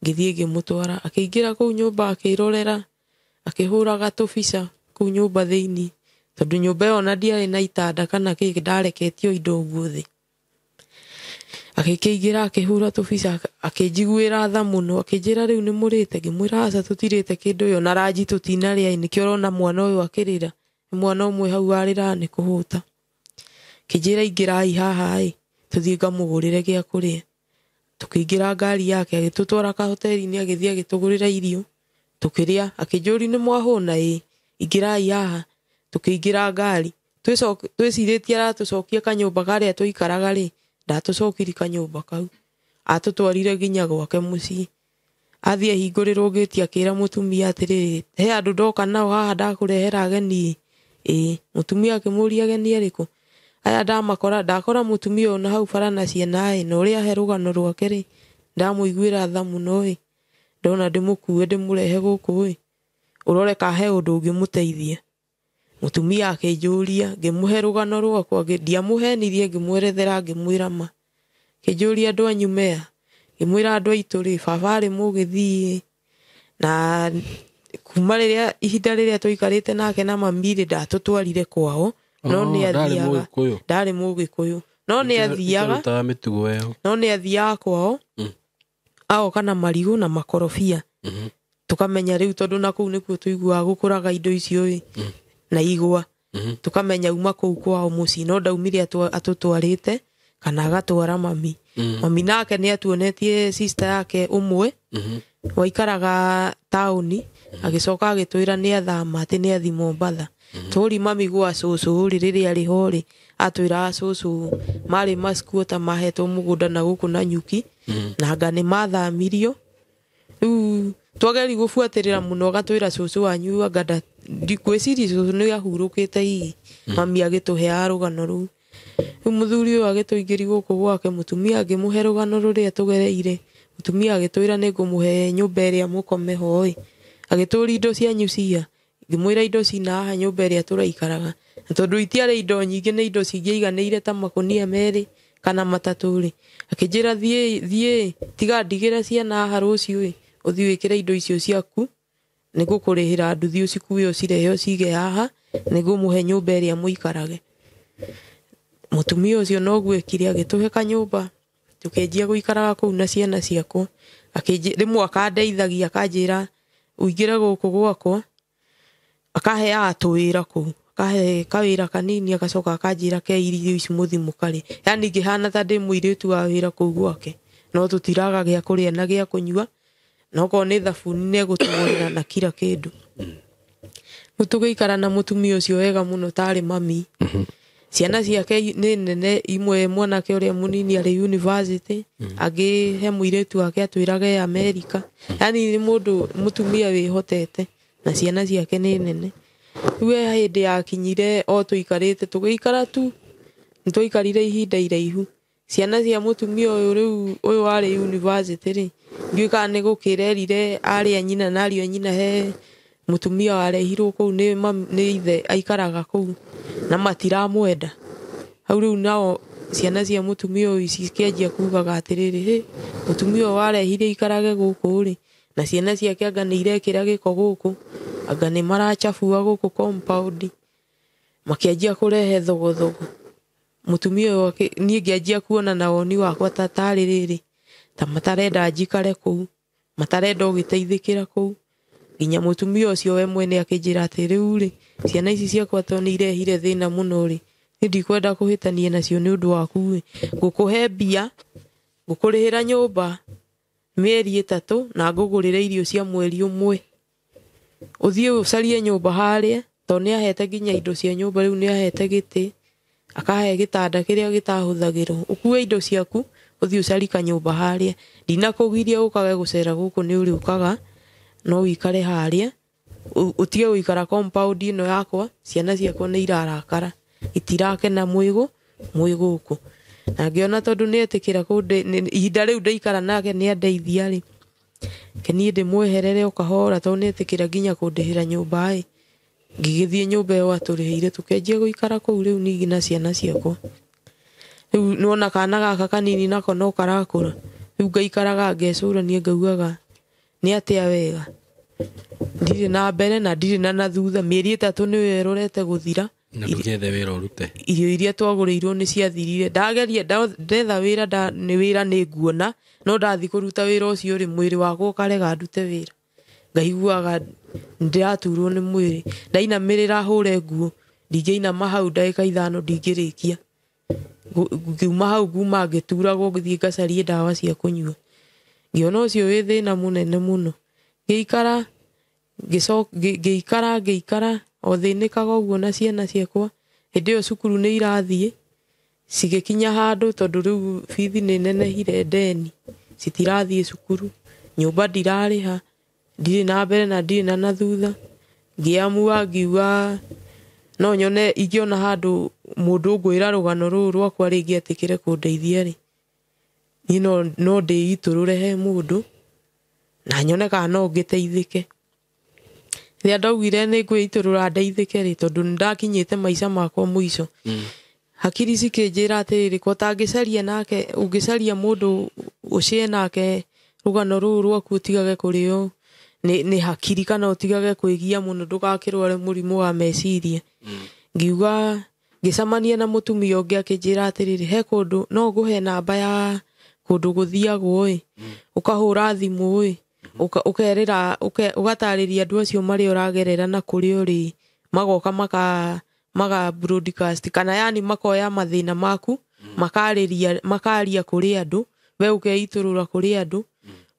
Ngĩthiĩ ngĩmũtwara, akĩingĩra kũu nyũmba akĩrorera, akĩhũraga tũbica kũu nyũmba thĩinĩ, tondũ nyũmba ĩyo ona ndiarĩ na itanda kana kĩ, ndareketio indo ũguo thĩ. Agĩkĩingĩra akĩhũra tũbica akĩnjiguĩra tha mũno, akĩnjĩra rĩu nĩ mũrĩte, ngĩmwĩra aca tũtirĩte kĩndũ ĩyo na ranji tũtinarĩa, nĩkĩo ũrona mwana ũyũ akĩrĩra, nĩ mwana ũmwe hau arĩraga nĩ kũhũta. Akĩnjĩra ingĩrai haha ĩ, tũthiĩ ngamũgũrĩre gĩa kũrĩa. Tũkĩingĩra ngari yake agĩtũtwara kahoteri-inĩ, agĩthiĩ agĩtũgũrĩra irio tũkĩrĩa, akĩnjũria nĩ mwahũna? Ĩ, ingĩrai haha. Tũkĩingĩra ngari twĩcirĩtie aratũcokia kanyũmba karĩa tũikaraga rĩ, ndatũcokirie kanyũmba kau, atũtwarire nginya gwake mũciĩ. Athiĩ ahingũrĩrwo gĩti akĩra mũtumia atĩrĩrĩ, he andũ ndoka nao haha ndakũrehera ageni ĩ. Mũtumia akĩmũria ageni arĩkũ? Aya ndamakora, ndakora mũtumia ũyũ na hau bara na ciana ĩ, na ũrĩa ahe rũgano rwake rĩ, ndamũiguĩra tha mũno ĩ, ndona ndĩmũkue ndĩmũrehe gũkũ ĩ, ũrore ka he ũndũ ũngĩmũteithia. Mũtumia akĩnjũria, ngĩmũhe rũgano rwakwa, ndiamũhenirie, ngĩmwerethera, ngĩmwĩra ma. Akĩnjũria andũ anyu mea? Ngĩmwĩra andũ aitũ rĩ, baba arĩ mũgĩthii, na kuma rĩrĩa ihinda rĩrĩa twaikarĩte nake na mami rĩ, ndatũtwarire kwao, no nĩ athiaga, ndarĩ mũgĩkũyũ, no nĩ athiaga no nĩ athiaga kwao, agoka na marigũ na makorobia, tukamenya rĩu tondũ na kũu nĩkuo tũiguaga gũkũraga indo icio ĩ, na igwa, tukamenya uma kũu kwao mũciĩ, no ndaumire atũtwarĩte kana agatwara mami. Mami nake nĩ atuonetie sister yake ũmwe waikaraga taũni, agĩcoka agĩtwĩra nĩ athama, atĩ nĩ athi Mombatha. Tũri mami gwa cũcũ rĩ, rĩrĩa arĩ ho rĩ, atwĩraga cũcũ marĩ maskuota mahetwo mũgũnda na gũkũ na nyuki, na anga nĩ mathamirio. Rĩu twageri gũbuatĩrĩra mũno, agatwĩra cũcũ wanyu anga ndikwĩciria cũcũ nĩ ahurũkĩte hihi. Mami agĩtũheaga rũgano rũu. Rĩu mũthuri ũyũ agĩtũingĩria gũkũ gwake, mũtumia akĩmũhe rũgano rũrĩa tũgereire. Mũtumia agĩtwĩra nĩ ngũmũhe nyũmba ĩrĩa mũkome ho ĩ, agĩtũria indo cianyu cia, ngĩmwĩra indo cina haha nyũmba ĩrĩa tũraikaraga, na tondũ itiarĩ indo nyingĩ, nĩ indo cingĩaiganĩire ta makũnia 2 kana 3 rĩ, akĩnjĩra thiĩ tiga ndigĩre ciana haha rũciũ ĩ, ũthiĩ wĩkĩre indo icio ciaku, nĩ ngũkũrĩhĩra nduthi ũcikue ũcirehe ũcige haha, nĩ ngũmũhe nyũmba ĩrĩa mũikarage. Mũtumia ũcio noguo ekire, agĩtũhe kanyũmba, tũkĩanjia gũikaraga kũu na ciana ciakwa. Rĩmwe akandeithagia, akanjĩra ũingĩre gũkũ gwakwa, akaheaga tũwĩra kũu, akahe kawĩra kanini, agacoka akanjĩra ke irio ici mũthi mũkarĩe. Yani ngĩhana ta ndĩ mũirĩtu wa wĩra kũu gwake, no tũtiraga gĩa kũrĩa na gĩa kũnyua, na okorwo nĩ thabuni nĩ egũtũgũrĩra na kila kĩndũ. Rĩu tũgĩikara na mũtumia ũcio wega mũno tarĩ mami. Ciana ciake nĩ nene, imwe mwanake ũrĩa mũnini arĩ university, angĩ he mũirĩtu wake atwĩraga e America. Yani nĩ mũndũ mũtumia wĩhotete, na ciana ciake nĩ nene. Rĩu he hĩndĩ yakinyire o tũikarĩte, tũgĩikara tu, nĩ twaikarire ihinda iraihu. Ciana cia mũtumia ũyũ rĩu ũyũ warĩ university rĩ, ndiũĩ kana nĩ gũkĩrerire arĩ a nyina na ariũ a nyina, he mũtumia warehirwo kũu nĩ ithe aikaraga kũu na matiramwenda. Hau rĩu nao ciana cia mũtumia ũyũ cikĩanjia kugaga atĩrĩrĩ, hĩ, mũtumia ũyũ warehire aikarage gũkũ rĩ, na ciana ciake anga nĩ irekĩra gĩko gũkũ, anga nĩ maracabua gũkũ compound. Makĩanjia kũrehe thogothogo. Mũtumia ũyũ niĩ ngĩanjia kuona na woni wakwa ta tarĩ rĩrĩ, ta matarenda njikare kũu, matarenda ũgĩteithĩkĩra kũu. Nginya mũtumia ũcio we mwene akĩnjĩra atĩ rĩu rĩ, ciana ici ciakwa to nĩ irehire thĩna mũno rĩ, niĩ ndikwenda kũhĩtania nacio nĩ ũndũ waku rĩ, ngũkũhe mbia, ngũkũrĩhĩra nyũmba mĩeri 3 na ngũgũrĩre irio cia mweri 1. Ũthiĩ ũcarie nyũmba harĩa, tondũ nĩ ahete nginya indo cia nyũmba, rĩu nĩ ahete gĩtĩ, akahe gĩtanda kĩrĩa gĩtahũthagĩrwo. Ũkue indo ciaku, ũthiĩ ũcarie kanyũmba harĩa. Ndinakũgiria ũkage gũcera gũkũ nĩ ũrĩũkaga, no ũikare harĩa, ũtige gũikara compound ĩno yakwa, ciana ciakwa nĩ irarakara, itirakena mwĩ gũkũ. Na ngĩona tondũ nĩ etĩkĩra ihinda rĩu ndaikara nake nĩ andeithia rĩ, ke niĩ ndĩmweherere o kahora, tondũ nĩ etĩkĩra nginya kũndĩhĩra nyũmba ĩ. Ngĩgĩthiĩ nyũmba ĩyo atũrĩhĩire, tũkĩanjia gũikara kũu rĩu ningĩ na ciana ciakwa. Rĩu nĩwona kana gaka kanini nako no karakũra, rĩu ngaikaraga ngecũrania ngaugaga nĩ atĩa wega, ndirĩ na mbere na ndirĩ na thutha. Mĩeri 3 nĩyo ĩrorete gũthira, Na ndũgĩethe wĩra ũrute. Irio iria twagũrĩirwo nĩ ciathirire. Ndageria ndetha wĩra, nĩ wĩra nĩ nguona, no ndathi kũruta wĩra ũcio rĩ, mwĩrĩ wakwa ũkarega ndute wĩra, ngaiguaga ndĩraturwo nĩ mwĩrĩ. Ndainamĩrĩra hũre nguo, ndingĩinama hau ndagĩka 5 ndingĩrĩkia. Ngiuma hau nguma ngĩturagwo, ngĩthiĩ ngacarie ndawa cia kũnyua. Ngĩona ũcio wĩ thĩna mũnene mũno. Ngĩikara, ngĩikara, ngĩikara o thĩnĩkaga ũguo na ciana ciakwa. Hĩndĩ ĩyo cukuru nĩ irathiĩ cigĩkinya handũ, tondũ rĩu bithi nĩ nenehire ndeni, citirathiĩ cukuru, nyũmba ndirarĩha, ndirĩ na mbere na ndirĩ na thutha. Ngĩamua ngiuga no nyone ingĩona handũ mũndũ ngwĩra rũgano rũrũ rwakwa rĩngĩ etĩkĩre kũndeithia rĩ, niĩ no ndĩitũrũre he mũndũ na nyone kana no ngĩteithĩke. Rĩrĩa ndaugire nĩ ngwĩitũrũra ndeithĩke rĩ, tondũ nĩ ndakinyĩte maica makwa mũico, hakiri cikĩnjĩra atĩrĩrĩ, ko tangĩcaria nake, ũngĩcaria mũndũ ũcie nake rũgano rũrũ rwaku ũtigage kũrĩo nĩ hakiri, kana ũtigage kwĩgia mũno ndũgakĩrware mũrimũ wa meciria. Ngiuga, ngĩcemania na mũtumia ũngĩ akĩnjĩra atĩrĩrĩ, he kũndũ no ngũhe namba ya kũndũ gũthiagwo ĩ, ũkahũra thimũ ĩ, ũkerĩra, ũgatarĩria andũ acio marĩa ũragerera na kũrĩa ũrĩ, magoka maga broadcast, kana yani makoya mathĩna maku, makaria kũrĩ andũ, we ũkeitũrũra kũrĩ andũ.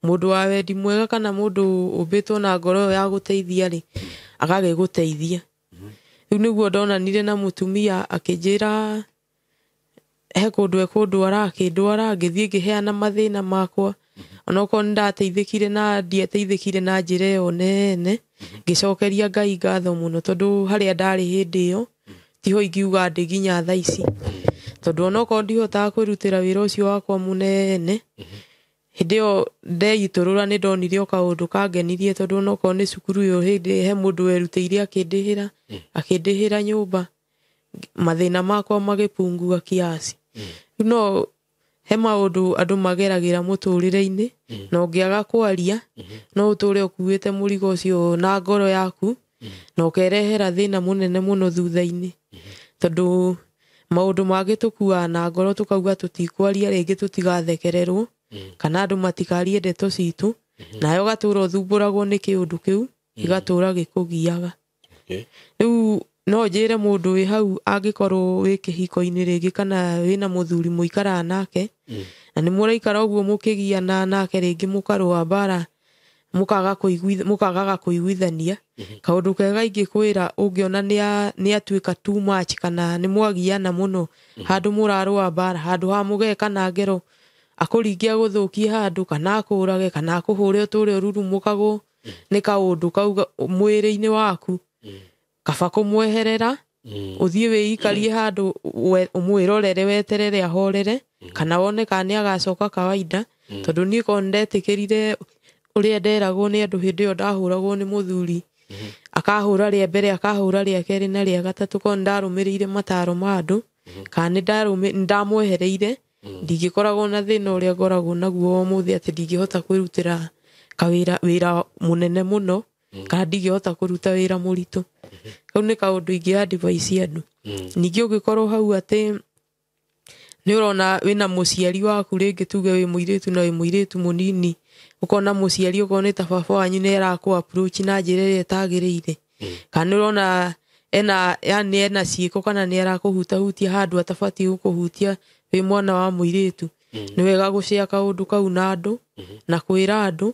Mũndũ wa wendi mwega kana mũndũ ũmbĩtwo na ngoro ĩyo ya gũteithia rĩ, agagĩgũteithia. Rĩu nĩguo ndonanire na mũtumia akĩnjĩra he kũndũ ekũndwara, akĩndwara, ngĩthiĩ ngĩheana mathĩna makwa. Onokorwo nĩ ndateithĩkire na ndiateithĩkire na njĩra ĩyo nene, ngĩcokeria Ngai ngatho mũno, tondũ harĩa ndarĩ hĩndĩ ĩyo tiho ingiuga ndĩ nginya thaa ici. Tondũ onokorwo ndihotaga kwĩrutĩra wĩra ũcio wakwa mũnene, hĩndĩ ĩyo ndeitũrũra nĩ ndonire o kaũndũ kangenirie, tondũ onokorwo nĩ cukuru ĩyo hĩndĩ he mũndũ werutĩire akĩndĩhĩra nyũmba, mathĩna makwa magĩpungua kiasi. No he maũndũ andũ mageragĩra mũtũrĩre-inĩ, na ũngĩaga kwaria no ũtũre ũkuĩte mũrigo ũcio na ngoro yaku, na ũkerehera thĩna mũnene mũno thutha-inĩ. Tondũ maũndũ mangĩ tũkuaga na ngoro tũkauga tũtikwaria rĩngĩ tũtigathekererwo, kana andũ matikarie ndeto citũ, nawe ũgatũra ũthumbũragwo nĩ kĩũndũ kĩu, gĩgatũra gĩkũgiaga. Rĩu no njĩre mũndũ wĩ hau angĩkorwo wĩ kĩhiko-inĩ rĩngĩ kana wĩna mũthuri mũikaraga nake, na nĩ mũraikara ũguo mũkĩgiana nake rĩngĩ mũkarũa mbara, mũkagaga kũiguithania. Kaũndũ kega ingĩkwĩra ũngĩona nĩ atuĩka too much kana nĩ mwagiana mũno, handũ mũrarũa mbara, handũ ha mũgeka na ngero akũringie agũthũkie handũ, kana akũrage, kana akũhũre ũtũre ũrurumũkagwo nĩ kaũndũ kau mwĩrĩ-inĩ waku, kaba kũmweherera, ũthiĩ wĩikarie handũ ũmwĩrorere weterere ahorere, kana wone kana nĩ agacoka kawaida. Tondũ niĩ korwo nĩndetĩkĩrire ũrĩa nderagwo nĩ andũ hĩndĩ ĩyo ndahũragwo nĩ mũthuri, akahũra rĩa mbere, akahũra rĩa kerĩ na rĩa gatatũ, korwo nĩndarũmĩrĩire mataro ma andũ, kana nĩndamwehereire, ndingĩkoragwo na thĩna ũrĩa ngoragwo naguo ũmũthĩ, atĩ ndingĩhota kwĩrutĩra kawĩra wĩra mũnene mũno, kana ndingĩhota kũruta wĩra mũritũ. Kau nĩ kaũndũ ingĩ advice andũ. Ningĩ ũngĩkorwo hau atĩ nĩ ũrona wĩna mũciari waku, rĩngĩ tuge wĩ mũirĩtu na wĩ mũirĩtu mũnini, ũkona mũciari okorwo nĩ ta baba wanyu nĩ arakũ approach na njĩra ĩrĩa ĩtagĩrĩire, kana nĩ ũrona ena, yani ena ciĩko kana nĩ arakũhutahutia handũ atabatiĩ gũkũhutia wĩ mwana wa mũirĩtu, nĩ wega gũcea kaũndũ kau na andũ na kwĩra andũ,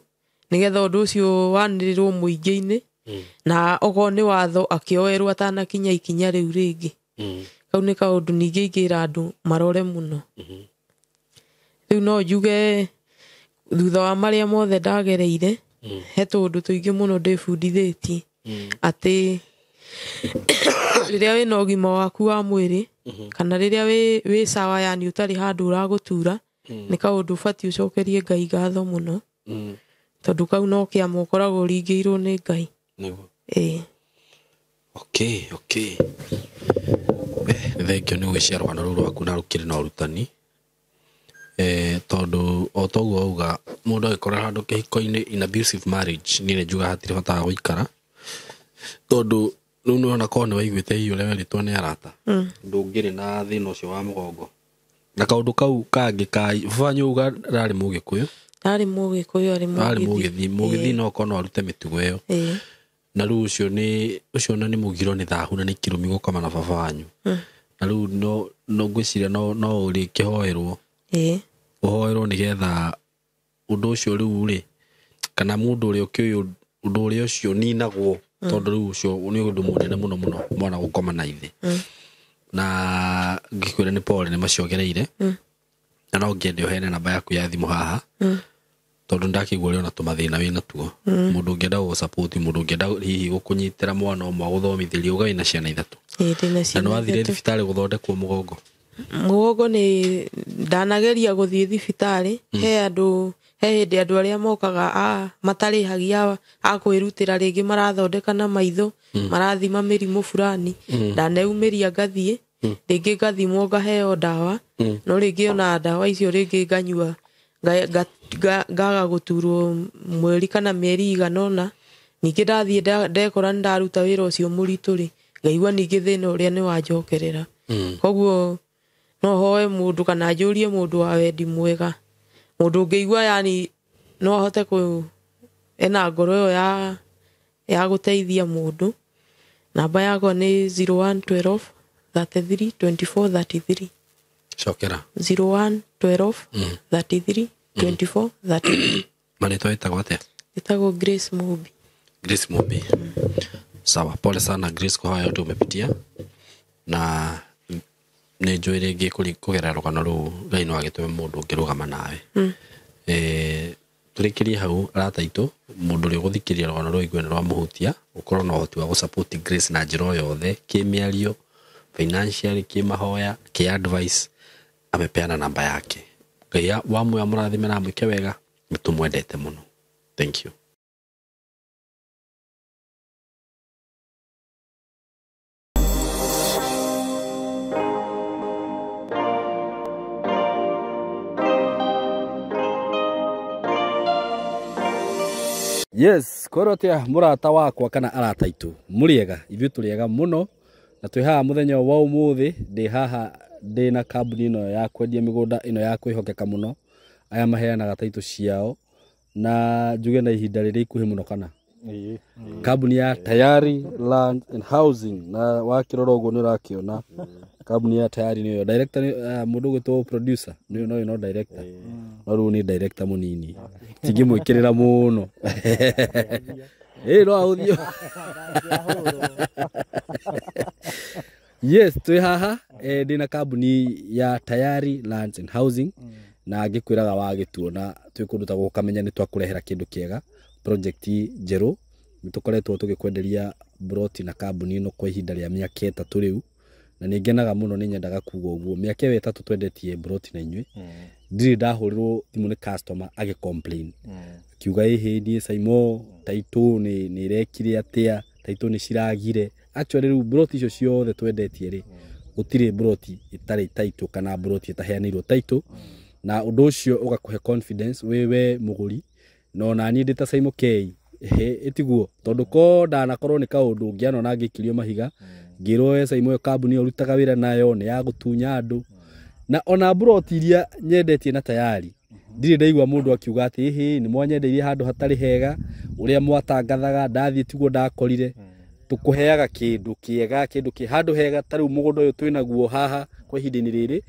nĩgetha ũndũ ũcio wanĩrĩrwo mũingĩ-inĩ, na okorwo nĩ watho akĩoerwo atanakinya ikinya rĩu rĩngĩ. Kau nĩ kaũndũ ningĩ ingĩra andũ marore mũno. Rĩu no njuge thutha wa marĩa mothe ndagereire, he tũũndũ tũingĩ mũno ndĩbundithĩtie, atĩ rĩrĩa wĩna ũgima waku wa mwĩrĩ, kana rĩrĩa wĩ sawa, yani ũtarĩ handũ ũragũtura, nĩ kaũndũ ũbatiĩ ũcokerie Ngai ngatho mũno, tondũ kau no kĩama ũkoragwo ũringĩirwo nĩ Ngai. Ĩĩ. Okay. Nĩ thengio nĩ gũgĩcia rũgano rũu rwaku na rũkĩrĩ na ũrutani. Tondũ o toguo wauga mũndũ agĩkorwo handũ kĩhiko-inĩ in abusive marriage, niĩ nĩ njugaga hatirĩ bata wa gũikara, tondũ Rĩu nĩwona korwo nĩ waiguĩte hihi ũrĩa werĩtwo nĩ arata ndũngĩrĩ na thĩna ũcio wa mũgongo. Na kaũndũ kau kangĩ ka baba wanyu uga ararĩ mũgĩkũyũ? Arĩ mũgĩkũyũ, arĩ arĩ mũgĩthi. mũgĩthi. Mũgĩthi no korwo no arute mĩtugo ĩyo. Na rĩu ũcio nĩ ũcio ona nĩ mũgiro, nĩ thahu na nĩ kĩrumi gũkoma na baba wanyu. Na rĩu no ngwĩciria no ũrĩkĩhoerwo. Ũhoerwo nĩgetha ũndũ ũcio rĩu rĩ, kana mũndũ ũrĩa ũkĩũĩ ũndũ ũrĩa ũcio ũninagwo, tondũ rĩu ũcio nĩ ũndũ mũnene mũno mũno mwana gũkoma na ithe. Na ngĩkwĩra nĩ pole nĩ maciongereire. Na no ngĩende ũheane namba yaku ya thimũ haha, tondũ ndakĩigua ũrĩ ona tũmathĩna wĩna tuo. Mũndũ ũngĩenda gũgũsupport, mũndũ ũngĩenda hihi gũkũnyitĩra mwana ũmwe agũthomithĩrie, uga wĩna ciana ithatũ. Ĩĩ, ndĩna Na ciana nĩ wathire ithatũ. thibitarĩ gũthondekwo mũgongo? Mũgongo nĩ ndanageria gũthiĩ thibitarĩ. He andũ, he hĩndĩ andũ arĩa mokaga a matarĩhagia a kwĩrutĩra, rĩngĩ marathondeka na maitho, marathima mĩrimũ fulani. Ndaneumĩria ngathiĩ, rĩngĩ ngathimwo ngaheo ndawa, no rĩngĩ ona ndawa icio rĩngĩ nganyua ngaga gũturwo mweri kana mĩeri igana ũna. Ningĩ ndathiĩ ndekora nĩ ndaruta wĩra ũcio mũritũ rĩ, ngaigua ningĩ thĩna ũrĩa nĩ wanjokerera. Koguo no hoe mũndũ kana njũrie mũndũ wa wendi mwega, mũndũ ũngĩigua yani no ahote kũ ena ngoro ĩyo ya gũteithia mũndũ. Namba yakwa nĩ 01 12 33 24 33. Cokera. 01 12 33 24 33. Marĩtwa wĩtagwo atĩa? Ĩtagwo Grace Mumbi. Grace Mumbi. Sawa, pole sana Grace kwa haya yote umepitia, na nĩ njũĩ rĩngĩ kũgerera rũgano rũu Ngai no agĩtũme mũndũ ũngĩrũgama nawe. Tũrĩkĩrie hau arata aitũ, mũndũ ũrĩa ũgũthikĩrĩria rũgano rũu aigue nĩ rwamũhutia, ũkorwo na ũhoti wa gũsupport Grace na njĩra o yothe, kĩmĩario, financially, kĩmahoya, kĩ advice, amepeana namba yake. Ngai wamwe amũrathime na amwĩke wega, nĩ tũmwendete mũno. Thank you. Yes, kwĩrwo atĩa mũrata wakwa kana arata aitũ, mũrĩega, ithuĩ tũrĩega mũno, na twĩ haha mũthenya wa ũmũthĩ, ndĩ haha ndĩ na kambuni ĩno ya kwendia mĩgũnda ĩno ya kwĩhokeka mũno, aya maheanaga taitũ ciao, na njuge na ihinda rĩrĩa ikuhĩ mũno kana kambuni ya Tayari Land and Housing, na wakĩrora ũguo nĩ ũrakĩona kambuni ya Tayari nĩyo director, mũndũ ũgwĩtwo producer nĩyo, no no director, no rĩu nĩ director mũnini, tingĩmwĩkĩrĩra mũno. No ahũthio. Yes, twĩ haha ndĩ na kambuni ya Tayari Lands and Housing, na ngĩkwĩraga wagĩtuona twĩ kũndũ ta gũkũ kamenya nĩ twakũrehera kĩndũ kĩega, project njerũ. Nĩ tũkoretwo tũgĩkwenderia broti na kambuni ĩno kwa ihinda rĩa mĩaka 3 rĩu, na nĩ ngenaga mũno, nĩ nyendaga kuga ũguo. Mĩaka ĩyo 3 twendetie broti na inyuĩ, ndirĩ ndahũrĩrwo thimũ nĩ customer agĩ complain akiuga ĩhĩ niĩ Saimo taitũ nĩ ĩrekire atĩa, taitũ nĩ ciragire. Actually rĩu broti icio ciothe twendetie rĩ, gũtirĩ broti ĩtarĩ taitũ kana broti ĩtaheanĩirwo taitũ, na ũndũ ũcio ũgakũhe confidence wĩ we mũgũri, na ona niĩ ndĩ ta Saimo K ĩtiguo, tondũ ko ndanakorwo nĩ kaũndũ ngĩanona ngĩkirio mahiga ngĩrwo we Saimo ĩyo kambuni ĩyo ũrutaga wĩra nayo nĩ ya gũtunya andũ. Na ona broti iria nyendetie na Tayari ndirĩ ndaigua mũndũ akiuga atĩ ĩhĩ nĩ mwanyendeirie handũ hatarĩ hega, ũrĩa mwatangathaga ndathiĩ tiguo ndakorire. Tũkũheaga kĩndũ kĩega, kĩndũ kĩ handũ hega. Ta rĩu mũgũnda ũyũ twĩnaguo haha kwa ihinda-inĩ rĩrĩ,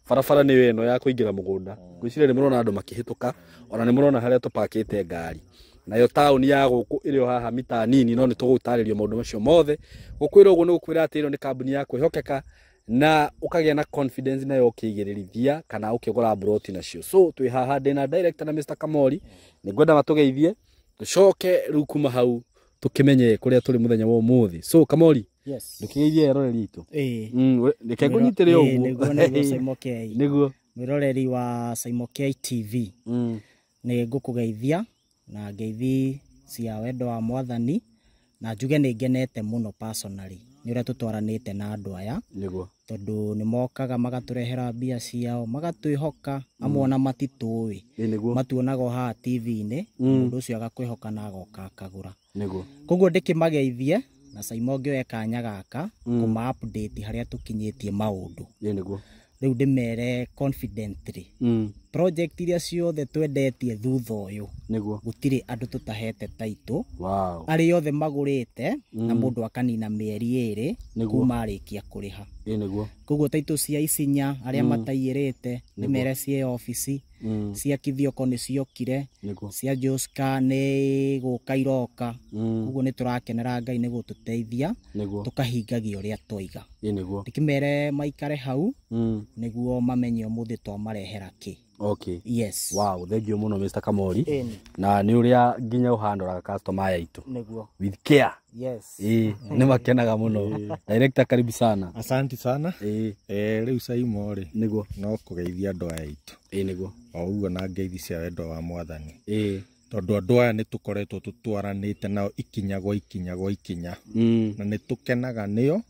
barabara nĩyo ĩno ya kũingĩra mũgũnda. Ngwĩciria nĩ mũrona andũ makĩhĩtũka, ona nĩ mũrona harĩa tũpakĩte ngari. Nayo taũni ya gũkũ ĩrĩ o haha mita nini, no nĩ tũgũtarĩrio maũndũ macio mothe. Gũkwĩra ũguo nĩ gũkwĩra atĩ ĩno nĩ kambuni ya kwĩhokeka, na ũkagĩa na confidence nayo ũkĩigĩrĩrithia kana ũkĩgũra broti nacio. So twĩ haha ndĩ na director na Mr. Kamori, nĩ ngwenda matũgeithie, tũcoke rĩu kuma hau tũkĩmenye kũrĩa tũrĩ mũthenya wa ũmũthĩ. So Kamori, Yes. ndũkĩgeithie eroreri aitũ. Reke ngũnyitĩre ũguo. Nĩguo, nĩguo Saimo K. Nĩguo. Mwĩroreri wa Saimo K TV. Nĩ ngũkũgeithia na ngeithi cia wendo wa Mwathani, na njuge nĩ ngenete mũno personally nĩ ũrĩa tũtwaranĩte na andũ aya. Nĩguo. Tondũ nĩ mokaga magatũrehera mbia ciao, magatwĩhoka, amwe ona matitũĩ. Nĩguo. Matuonaga o haha TV-inĩ, mũndũ ũcio agakwĩhoka na agoka akagũra. Nĩguo. Koguo ndĩkĩmageithie Na Saimo ngĩoe kanya gaka kũma update harĩa tũkinyĩtie maũndũ. Ĩĩ nĩguo. Rĩu ndĩmere confidently project iria ciothe twendetie thutha ũyũ Nĩguo. gũtirĩ andũ tũtahete title. Wow. Arĩa othe magũrĩte na mũndũ akanina mĩeri 2 Nĩguo. kuma arĩkia kũrĩha. Ĩĩ nĩguo. Koguo title cia Isinya arĩa mataiyĩrĩte ndĩmere ciĩ obici, cia Kithioko nĩ ciokire, Nĩguo. cia Joska nĩ gũka iroka. Koguo nĩ tũrakenera Ngai nĩ gũtũteithia Nĩguo. tũkahingagia ũrĩa twaiga. Ĩĩ nĩguo. Ndĩkĩmere maikare hau nĩguo mamenye ũmũthĩ twamarehera kĩ. Okay. Yes. Wow, thank you mũno Mr. Kamori. Ĩni. Na nĩ ũrĩa nginya ũhandoraga customer aya aitũ. Nĩguo. With care. Yes. Ĩĩ, nĩ makenaga mũno. Director, karibu sana. Asanti sana. Ĩĩ. Rĩu Saimo rĩ, Nĩguo. no kũgeithia andũ aya aitũ. Ĩĩ nĩguo. O ũguo na ngeithi cia wendo wa Mwathani. Ĩĩ. Tondũ andũ aya nĩ tũkoretwo tũtwaranĩte nao ikinya gwa ikinya gwa ikinya. Na nĩ tũkenaga nĩo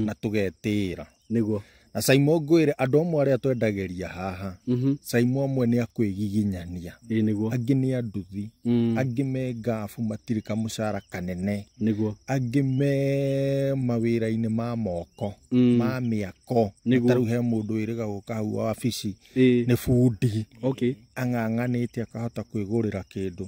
na tũgetĩĩra. Nĩguo. Na Saimo ngwĩre andũ amwe arĩa twendagĩria haha, Saimo amwe nĩ akwĩgiginyania. Ĩĩ nĩguo. Angĩ nĩ anduthi, angĩ me ngabu matirĩ kamũcara kanene, Nĩguo. angĩ me mawĩra-inĩ ma moko, ma mĩako. Nĩguo. Ta rĩu he mũndũ wĩrĩga gũka hau wabici, Ĩĩ. nĩ bundi. Okay. Ang'ang'anĩte akahota kwĩgũrĩra kĩndũ.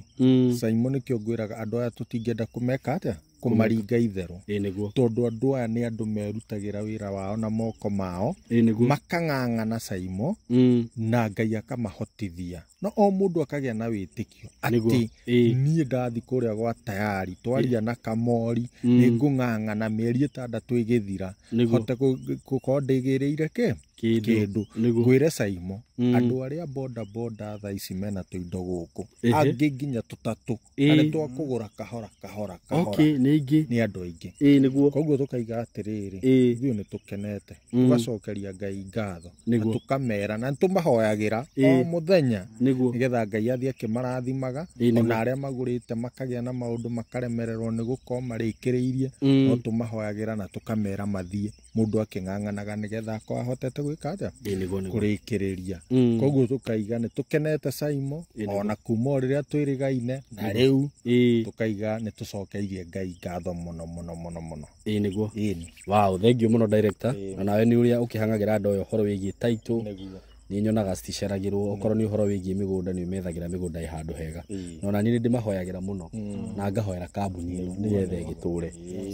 Saimo nĩkĩo ngwĩraga andũ aya tũtingĩenda kũmeka atĩa, kũmaringa itherũ. Ĩĩ nĩguo. Tondũ andũ aya nĩ andũ merutagĩra wĩra wao na moko mao, Ĩĩ nĩguo. makang'ang'ana Saimo, na Ngai akamahotithia. No o mũndũ akagĩa na wĩtĩkio Nĩguo. atĩ Ĩĩ. niĩ ndathi kũrĩa gwa Tayari twaria na Kamori nĩ ngũng'ang'ana mĩeri 6 ĩgĩthira Nĩguo. hote gũkorwo ndĩgĩrĩire kĩ Kĩndũ. kĩndũ. Nĩguo. Ngwĩre Saimo, andũ arĩa boda boda thaa ici mena tũindo gũkũ, Ehe. angĩ nginya tũtatũ, Ĩĩ. na nĩ twakũgũra kahora kahora kahora. Okay, nĩ ingĩ. Nĩ andũ aingĩ. Ĩĩ nĩguo. Koguo tũkaiga atĩrĩrĩ, Ĩĩ. ithuĩ nĩ tũkenete, tũgacokeria Ngai ngatho, na Nĩguo. tũkamera na nĩtũmahoyagĩra Ĩĩ. o mũthenya Nĩguo. nĩgetha Ngai athiĩ akĩmarathimaga, Ĩĩ nĩguo. ona arĩa magũrĩte makagĩa na maũndũ makaremererwo nĩ gũkorwo marĩkĩrĩirie, no tũmahoyagĩra na tũkamera mathiĩ mũndũ akĩng'ang'anaga nĩgetha akorwo ahotete gwĩka atĩa, Ĩĩ nĩguo nĩguo. kũrĩkĩrĩria. Koguo tũkaiga nĩ tũkenete Saimo, ona kuma o rĩrĩa twĩrĩgaine na rĩu Ĩĩ. tũkaiga nĩ tũcokeirie Ngai ngatho mũno mũno mũno mũno. Ĩĩ nĩguo. Ĩni. Wow, thank you mũno director. Na nawe nĩ ũrĩa ũkĩhang'agĩra andũ aya ũhoro wĩgiĩ title. Nĩguo. Nĩ nyonaga citiceragĩrwo, okorwo nĩ ũhoro wĩgiĩ mĩgũnda nĩ ũmethagĩra mĩgũnda ĩ handũ hega. Na ona niĩ nĩ ndĩmahoyagĩra mũno na ngahoera kambuni ĩno nĩgetha ĩgĩtũre,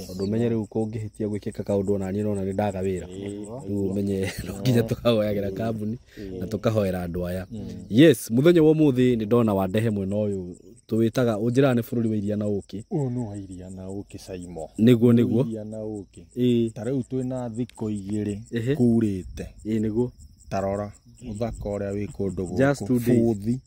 tondũ ũmenye rĩu kũngĩhĩtia gwĩkĩka kaũndũ ona niĩ nona nĩ ndaga wĩra, rĩu ũmenye no nginya tũkahoyagĩra kambuni na tũkahoera andũ aya. Yes, mũthenya wa ũmũthĩ nĩ ndona wandehe mwena ũyũ tũwĩtaga ũnjĩraga nĩ bũrũri wa iria na ũkĩ. Ũyũ nĩ wa iria na ũkĩ Saimo. Nĩguo nĩguo. Iria na ũkĩ. Ĩĩ. Ta rĩu twĩna thikũ 2 Ehe. kurĩte. Ĩĩ nĩguo. Ta rora ũthaka ũrĩa wĩ kũndũ Just gũkũ. 2 days. Bũthi.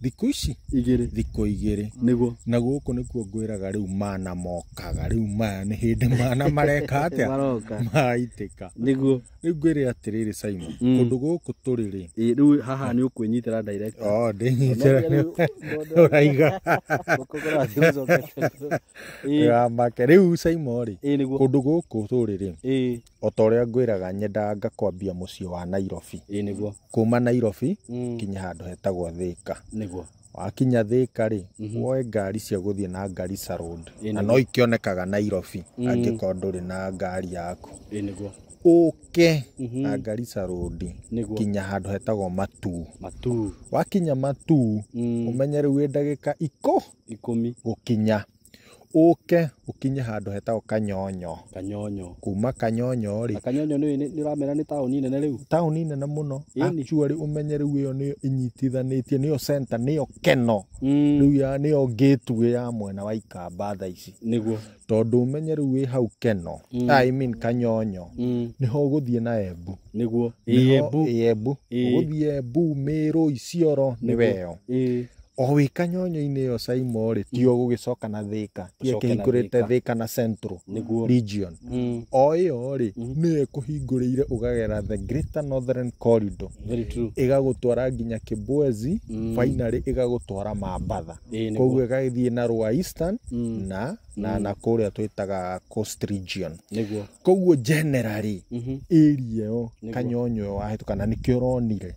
Thikũ ici 2. Thikũ 2. Nĩguo. Na gũkũ nĩkuo ngwĩraga rĩu mana mokaga, rĩu maya nĩ hĩndĩ mana mareka atĩa? Maroka. Maraitĩka. Nĩguo. Rĩu ngwĩre atĩrĩrĩ Saimo, kũndũ gũkũ tũrĩ rĩ. Ĩĩ, rĩu haha nĩ ũkwĩnyitĩra director. Oh, ndĩnyitĩra nĩ ũraiga. Ndĩramake. Rĩu Saimo rĩ, Ĩĩ nĩguo. kũndũ gũkũ tũrĩ rĩ, Ĩĩ. o ta ũrĩa ngwĩraga nyendaga ngakwambia mũciĩ wa Nairobi. Ĩĩ nĩguo. Kuma Nairobi kinya handũ hetagwo Thika. Nĩguo. Wakinya Thika rĩ, woe ngari cia gũthiĩ na Garissa Road. Ĩĩ Na nĩguo. no ikĩonekaga Nairobi angĩkorwo ndũrĩ na ngari yaku. Ĩĩ nĩguo. Ũke na Garissa Road Nĩguo. kinya handũ hetagwo Matuu. Matuu. Wakinya Matuu, ũmenye rĩu wĩ ndagĩka 10 gũkinya. Ũke ũkinye handũ hetagwo Kanyonyo. Kanyonyo. Kuma Kanyonyo rĩ, Na Kanyonyo nĩ ũramera nĩ taũni nene rĩu. Taũni nene mũno. Ĩni. Actually ũmenye rĩu ĩyo nĩyo ĩnyitithanĩtie, nĩyo center, nĩyo Keno. Rĩu ya nĩyo gateway ya mwena wa Ikamba thaa ici. Nĩguo. Tondũ ũmenye rĩu wĩ hau Keno, I mean Kanyonyo, nĩho ũgũthiĩ na Embu. Nĩguo. Nĩho- Embu. Embu. Ũgũthiĩ Embu, Mĩrũ, Isiolo, nĩwe ĩyo. Ĩĩ. O wĩ Kanyonyo-inĩ ĩyo Saimo rĩ, tio ũgũgĩcoka na Thika, tiyo Ũcoke na ĩkĩhingũrĩte Thika. Thika na Central Nĩguo. Region. O ĩyo rĩ, nĩyo ĩkũhingũrĩire ũgagera the Greater Northern Corridor. Very true. Ĩgagũtwara nginya Kibwezi, finally ĩgagũtwara Mambatha. Ĩĩ nĩguo. Koguo ĩgagĩthiĩ na Rua Eastern na kũrĩa twĩtaga Coast Region. Nĩguo. Koguo generally area ĩyo Kanyonyo ĩyo wahĩtũka na nĩkĩo ũronire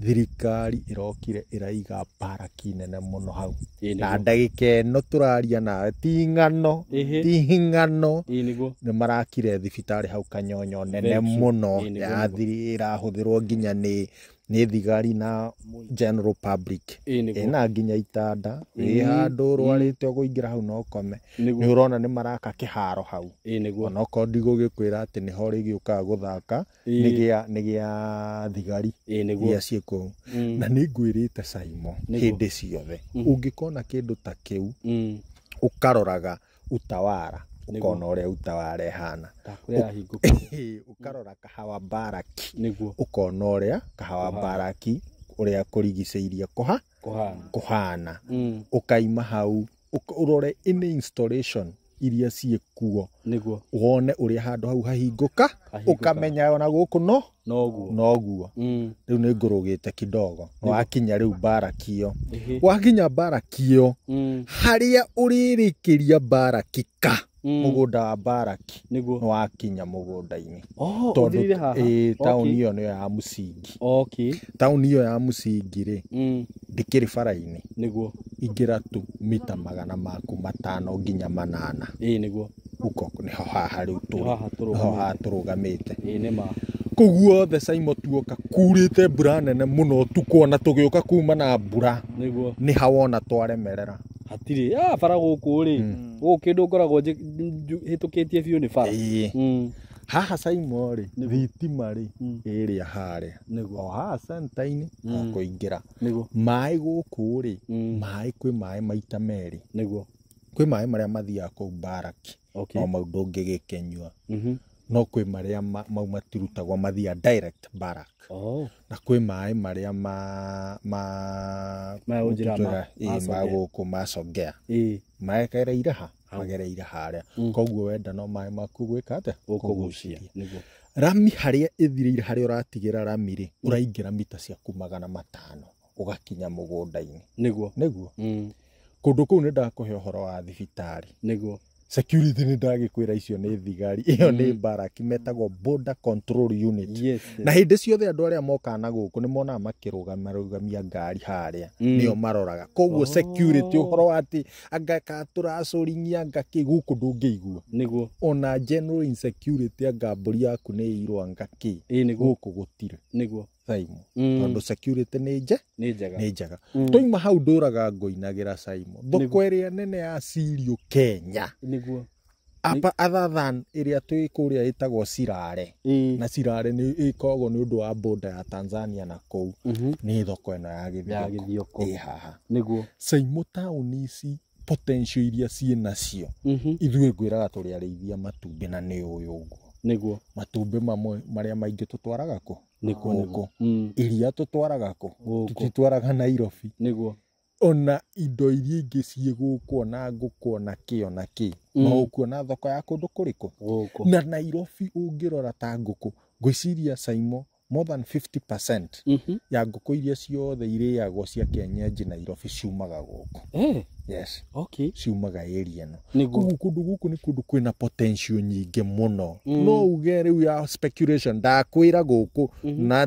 thirikari ĩrokire ĩraiga baraki baraki nene mũno hau. Ĩĩ Na nĩguo. ndagĩka ĩno tũraria nawe ti ng'ano, Ĩhĩ. ti ng'ano, Ĩĩ nĩguo. nĩ marakire thibitarĩ hau Kanyonyo nene Very true. mũno. Ĩĩ nĩguo, nĩguo. Yathiri ĩrahũthĩrwo nginya nĩ thigari na general public. Ĩĩ nĩguo. Ĩna nginya itanda, wĩ handũ ũrwarĩte ũkũingĩra hau no ũkome. Nĩguo. Nĩ ũrona nĩ maraka kĩharo hau. Ĩĩ nĩguo. Onokorwo ndigũgĩkwĩra atĩ nĩho rĩgĩũkaga gũthaka, Ĩĩ. nĩ gĩa thigari Ĩĩ nĩguo. iria ciĩ kũu. Na nĩ ngwĩrĩte Saimo Nĩguo. hĩndĩ ciothe, ũngĩkona kĩndũ ta kĩu, ũkaroraga utawara, ũkona ũrĩa utawara ĩhana. Ndakũrĩa yahingũka. Ũkarora kahawa baraki, Nĩguo. ũkona ũrĩa kahawa baraki ũrĩa kũrigicĩirie Kũhana. kũhana. Ũkaima hau ũrore any installation iria ciĩ kuo, Nĩguo. wone ũrĩa handũ hau hahingũka, Hahingũka. ũkamenya ona gũkũ no Noguo. noguo. Rĩu nĩ ngũrũgĩte kidogo, wakinya rĩu baraki ĩyo, Ĩhĩ. wakinya baraki ĩyo, harĩa ũrĩrĩkĩria baraki ka mũgũnda wa baraki, Nĩguo. nĩ wakinya mũgũnda-inĩ. Oh, Tondũ ũthirire haha. ĩĩ, taũni Okay. ĩyo nĩyo ya mũcingi. Okay. Taũni ĩyo ya mũcingi rĩ, ndĩkĩrĩ bara-inĩ. Nĩguo. Ingĩra tu mita magana maku 5 nginya 8. Ĩĩ nĩguo. Huko nĩho haha rĩu tũrĩ. Nĩho haha tũrũgamĩte. Nĩho haha tũrũgamĩte. Ĩĩ nĩ ma. Kũu guothe Saimo tuoka kurĩte mbura nene mũno ũtukũ, ona tũgĩũka kuma na mbura, Nĩguo. nĩ hawona twaremerera. Hatirĩ. Ah, bara gũkũ rĩ. Gũkũ kĩndũ ngoragwo hĩtũkĩtie biũ nĩ bara. Ĩĩ. Haha Saimo rĩ, thitima rĩ, ĩrĩa harĩa. Nĩguo. O haha center-inĩ, o kũingĩra. Nĩguo. Maĩ gũkũ rĩ, maĩ kwĩ maĩ maita merĩ. Nĩguo. Kwĩ maĩ marĩa mathiaga kũu baraki. Okay. No mau ndũngĩgĩkĩnyua. No kwĩ marĩa mau matirutagwo mathiaga direct barak. Oh. Na kwĩ maĩ marĩa ma Maya ũnjĩra ma ma gũkũ macongea. Ĩĩ. Magereire ha? Magereire harĩa. Koguo wenda no maĩ maku gwĩka atĩa? Ũkũgucia. Nĩguo. Rami harĩa ĩthirĩire, harĩa ũratigĩra rami rĩ, ũraingĩra mita ciaku 500 ũgakinya mũgũnda-inĩ. Nĩguo. Nĩguo. Kũndũ kũu nĩ ndakũhe ũhoro wa thibitarĩ. Nĩguo. Security nĩ ndagĩkwĩra icio nĩ thigari, ĩyo nĩ baraki, metagwo border control unit. Yes. Na hĩndĩ ciothe andũ arĩa mokaga na gũkũ nĩ monaga makĩrũgamia ngari harĩa, nĩo maroraga. Koguo security ũhoro wa atĩ anga tũracũrinyia anga kĩ gũkũ ndũngĩigua. Nĩguo. Ona general insecurity anga mbũri yaku nĩ ĩirwo anga kĩ, Ĩĩ nĩguo. gũkũ gũtirĩ. Nĩguo. Saimo. Tondũ security nĩ Nĩ njega. nĩ njega. Twaima hau ndũraga ngũinagĩra Saimo. Thoko ĩrĩa nene ya cirio Kenya. Nĩguo. Apa other than ĩrĩa twĩ kũrĩa ĩtagwo Sirare. Ĩĩ. Na Sirare nĩ ĩkoragwo nĩ ũndũ wa border ya Tanzania na kũu. Nĩ thoko ĩno ya Ya Gĩthioko. Gĩthioko. Ĩ haha. Nĩguo. Saimo taũni ici potential iria ciĩ nacio. Ithuĩ ngwĩraga tũrĩ arĩithia matumbĩ na nĩ ũyũ ũguo. Nĩguo. Matumbĩ mamwe marĩa maingĩ tũtwaraga kũ? Nĩkuo Gũkũ. nĩguo. Iria tũtwaraga kũ? Gũkũ. Tũtitwaraga Nairobi. Nĩguo. Ona indo iria ingĩ ciĩ gũkũ, ona ngũkũ, ona kĩ, ona kĩ. No ũkuona thoko ya kũndũ kũrĩkũ? Gũkũ. Na Nairobi ũngĩrora ta ngũkũ, ngwĩciria Saimo more than 50% ya ngũkũ iria ciothe irĩagwo cia kienyeji Nairobi ciumaga gũkũ. Yes. Okay. Ciumaga area ĩno. Nĩguo. Koguo kũndũ gũkũ nĩ kũndũ kwĩna potential nyingĩ mũno. No uge rĩu ya speculation ndakwĩra gũkũ na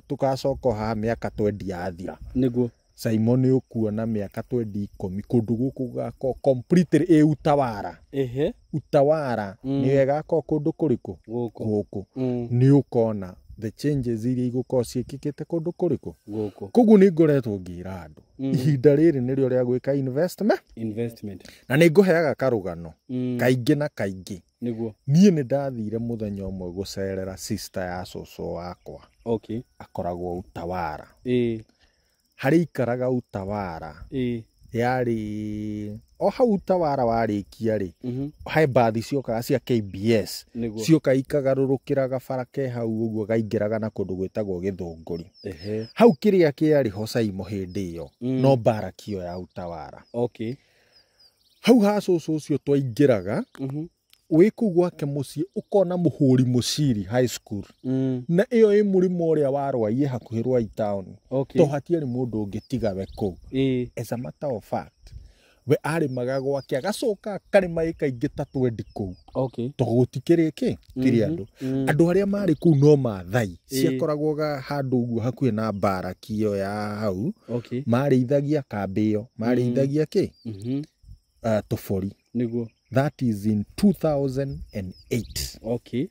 tũgacoka haha mĩaka 20 yathira. Nĩguo. Saimo nĩ ũkuona mĩaka 20 10 kũndũ gũkũ gũgakorwo completely ĩ utawara. Ehe. Utawara nĩyo ĩgakorwo kũndũ kũrĩkũ? Gũkũ. Gũkũ. Nĩ ũkona the changes iria igũkorwo ciĩkĩkĩte kũndũ kũrĩkũ? Gũkũ. Koguo nĩ ngoretwo ngĩra andũ ihinda rĩrĩ nĩrĩo rĩa gwĩka investment. Investment. Na nĩ ngũheaga karũgano kaingĩ na kaingĩ. Nĩguo. Niĩ nĩ ndathire mũthenya ũmwe gũcerera sister ya cũcũ wakwa. Okay. Akoragwo Utawara. Ĩĩ. Harĩa ikaraga Utawara. Ĩĩ. Yarĩ o hau Utawara warĩkia rĩ, he mbathi ciokaga cia KBS. Nĩguo. Cioka ikagarũrũkĩra gabara ke hau ũguo gaingĩraga na kũndũ gwĩtagwo Gĩthũngũri. Ehe. Hau kĩrĩa kĩarĩ ho Saimo hĩndĩ ĩyo, no baraki ĩyo ya Utawara. Okay. Hau ha cũcũ ũcio twaingĩraga, wĩ kũu gwake mũciĩ ũkona mũhũri mũciri high school. Na ĩyo ĩ mũrĩmo ũrĩa wa Rwaiĩ hakuhĩ Rwai town. Okay. To hatiarĩ mũndũ ũngĩ tiga we kũu. Ĩĩ. As a matter of fact, We arĩmaga gwake agacoka akarĩma ĩka ingĩ ta 20 kũu. Okay. Tondũ gũtikĩrĩ kĩ tirĩ andũ. Andũ arĩa marĩ kũu no Maathai. Ciakoragwo handũ ũguo hakuhĩ na mbaraki ĩyo ya hau. Okay. Marĩithagia kambĩ ĩyo, marĩithagia kĩ? Tũbũri. Nĩguo. That is in 2008. Okay.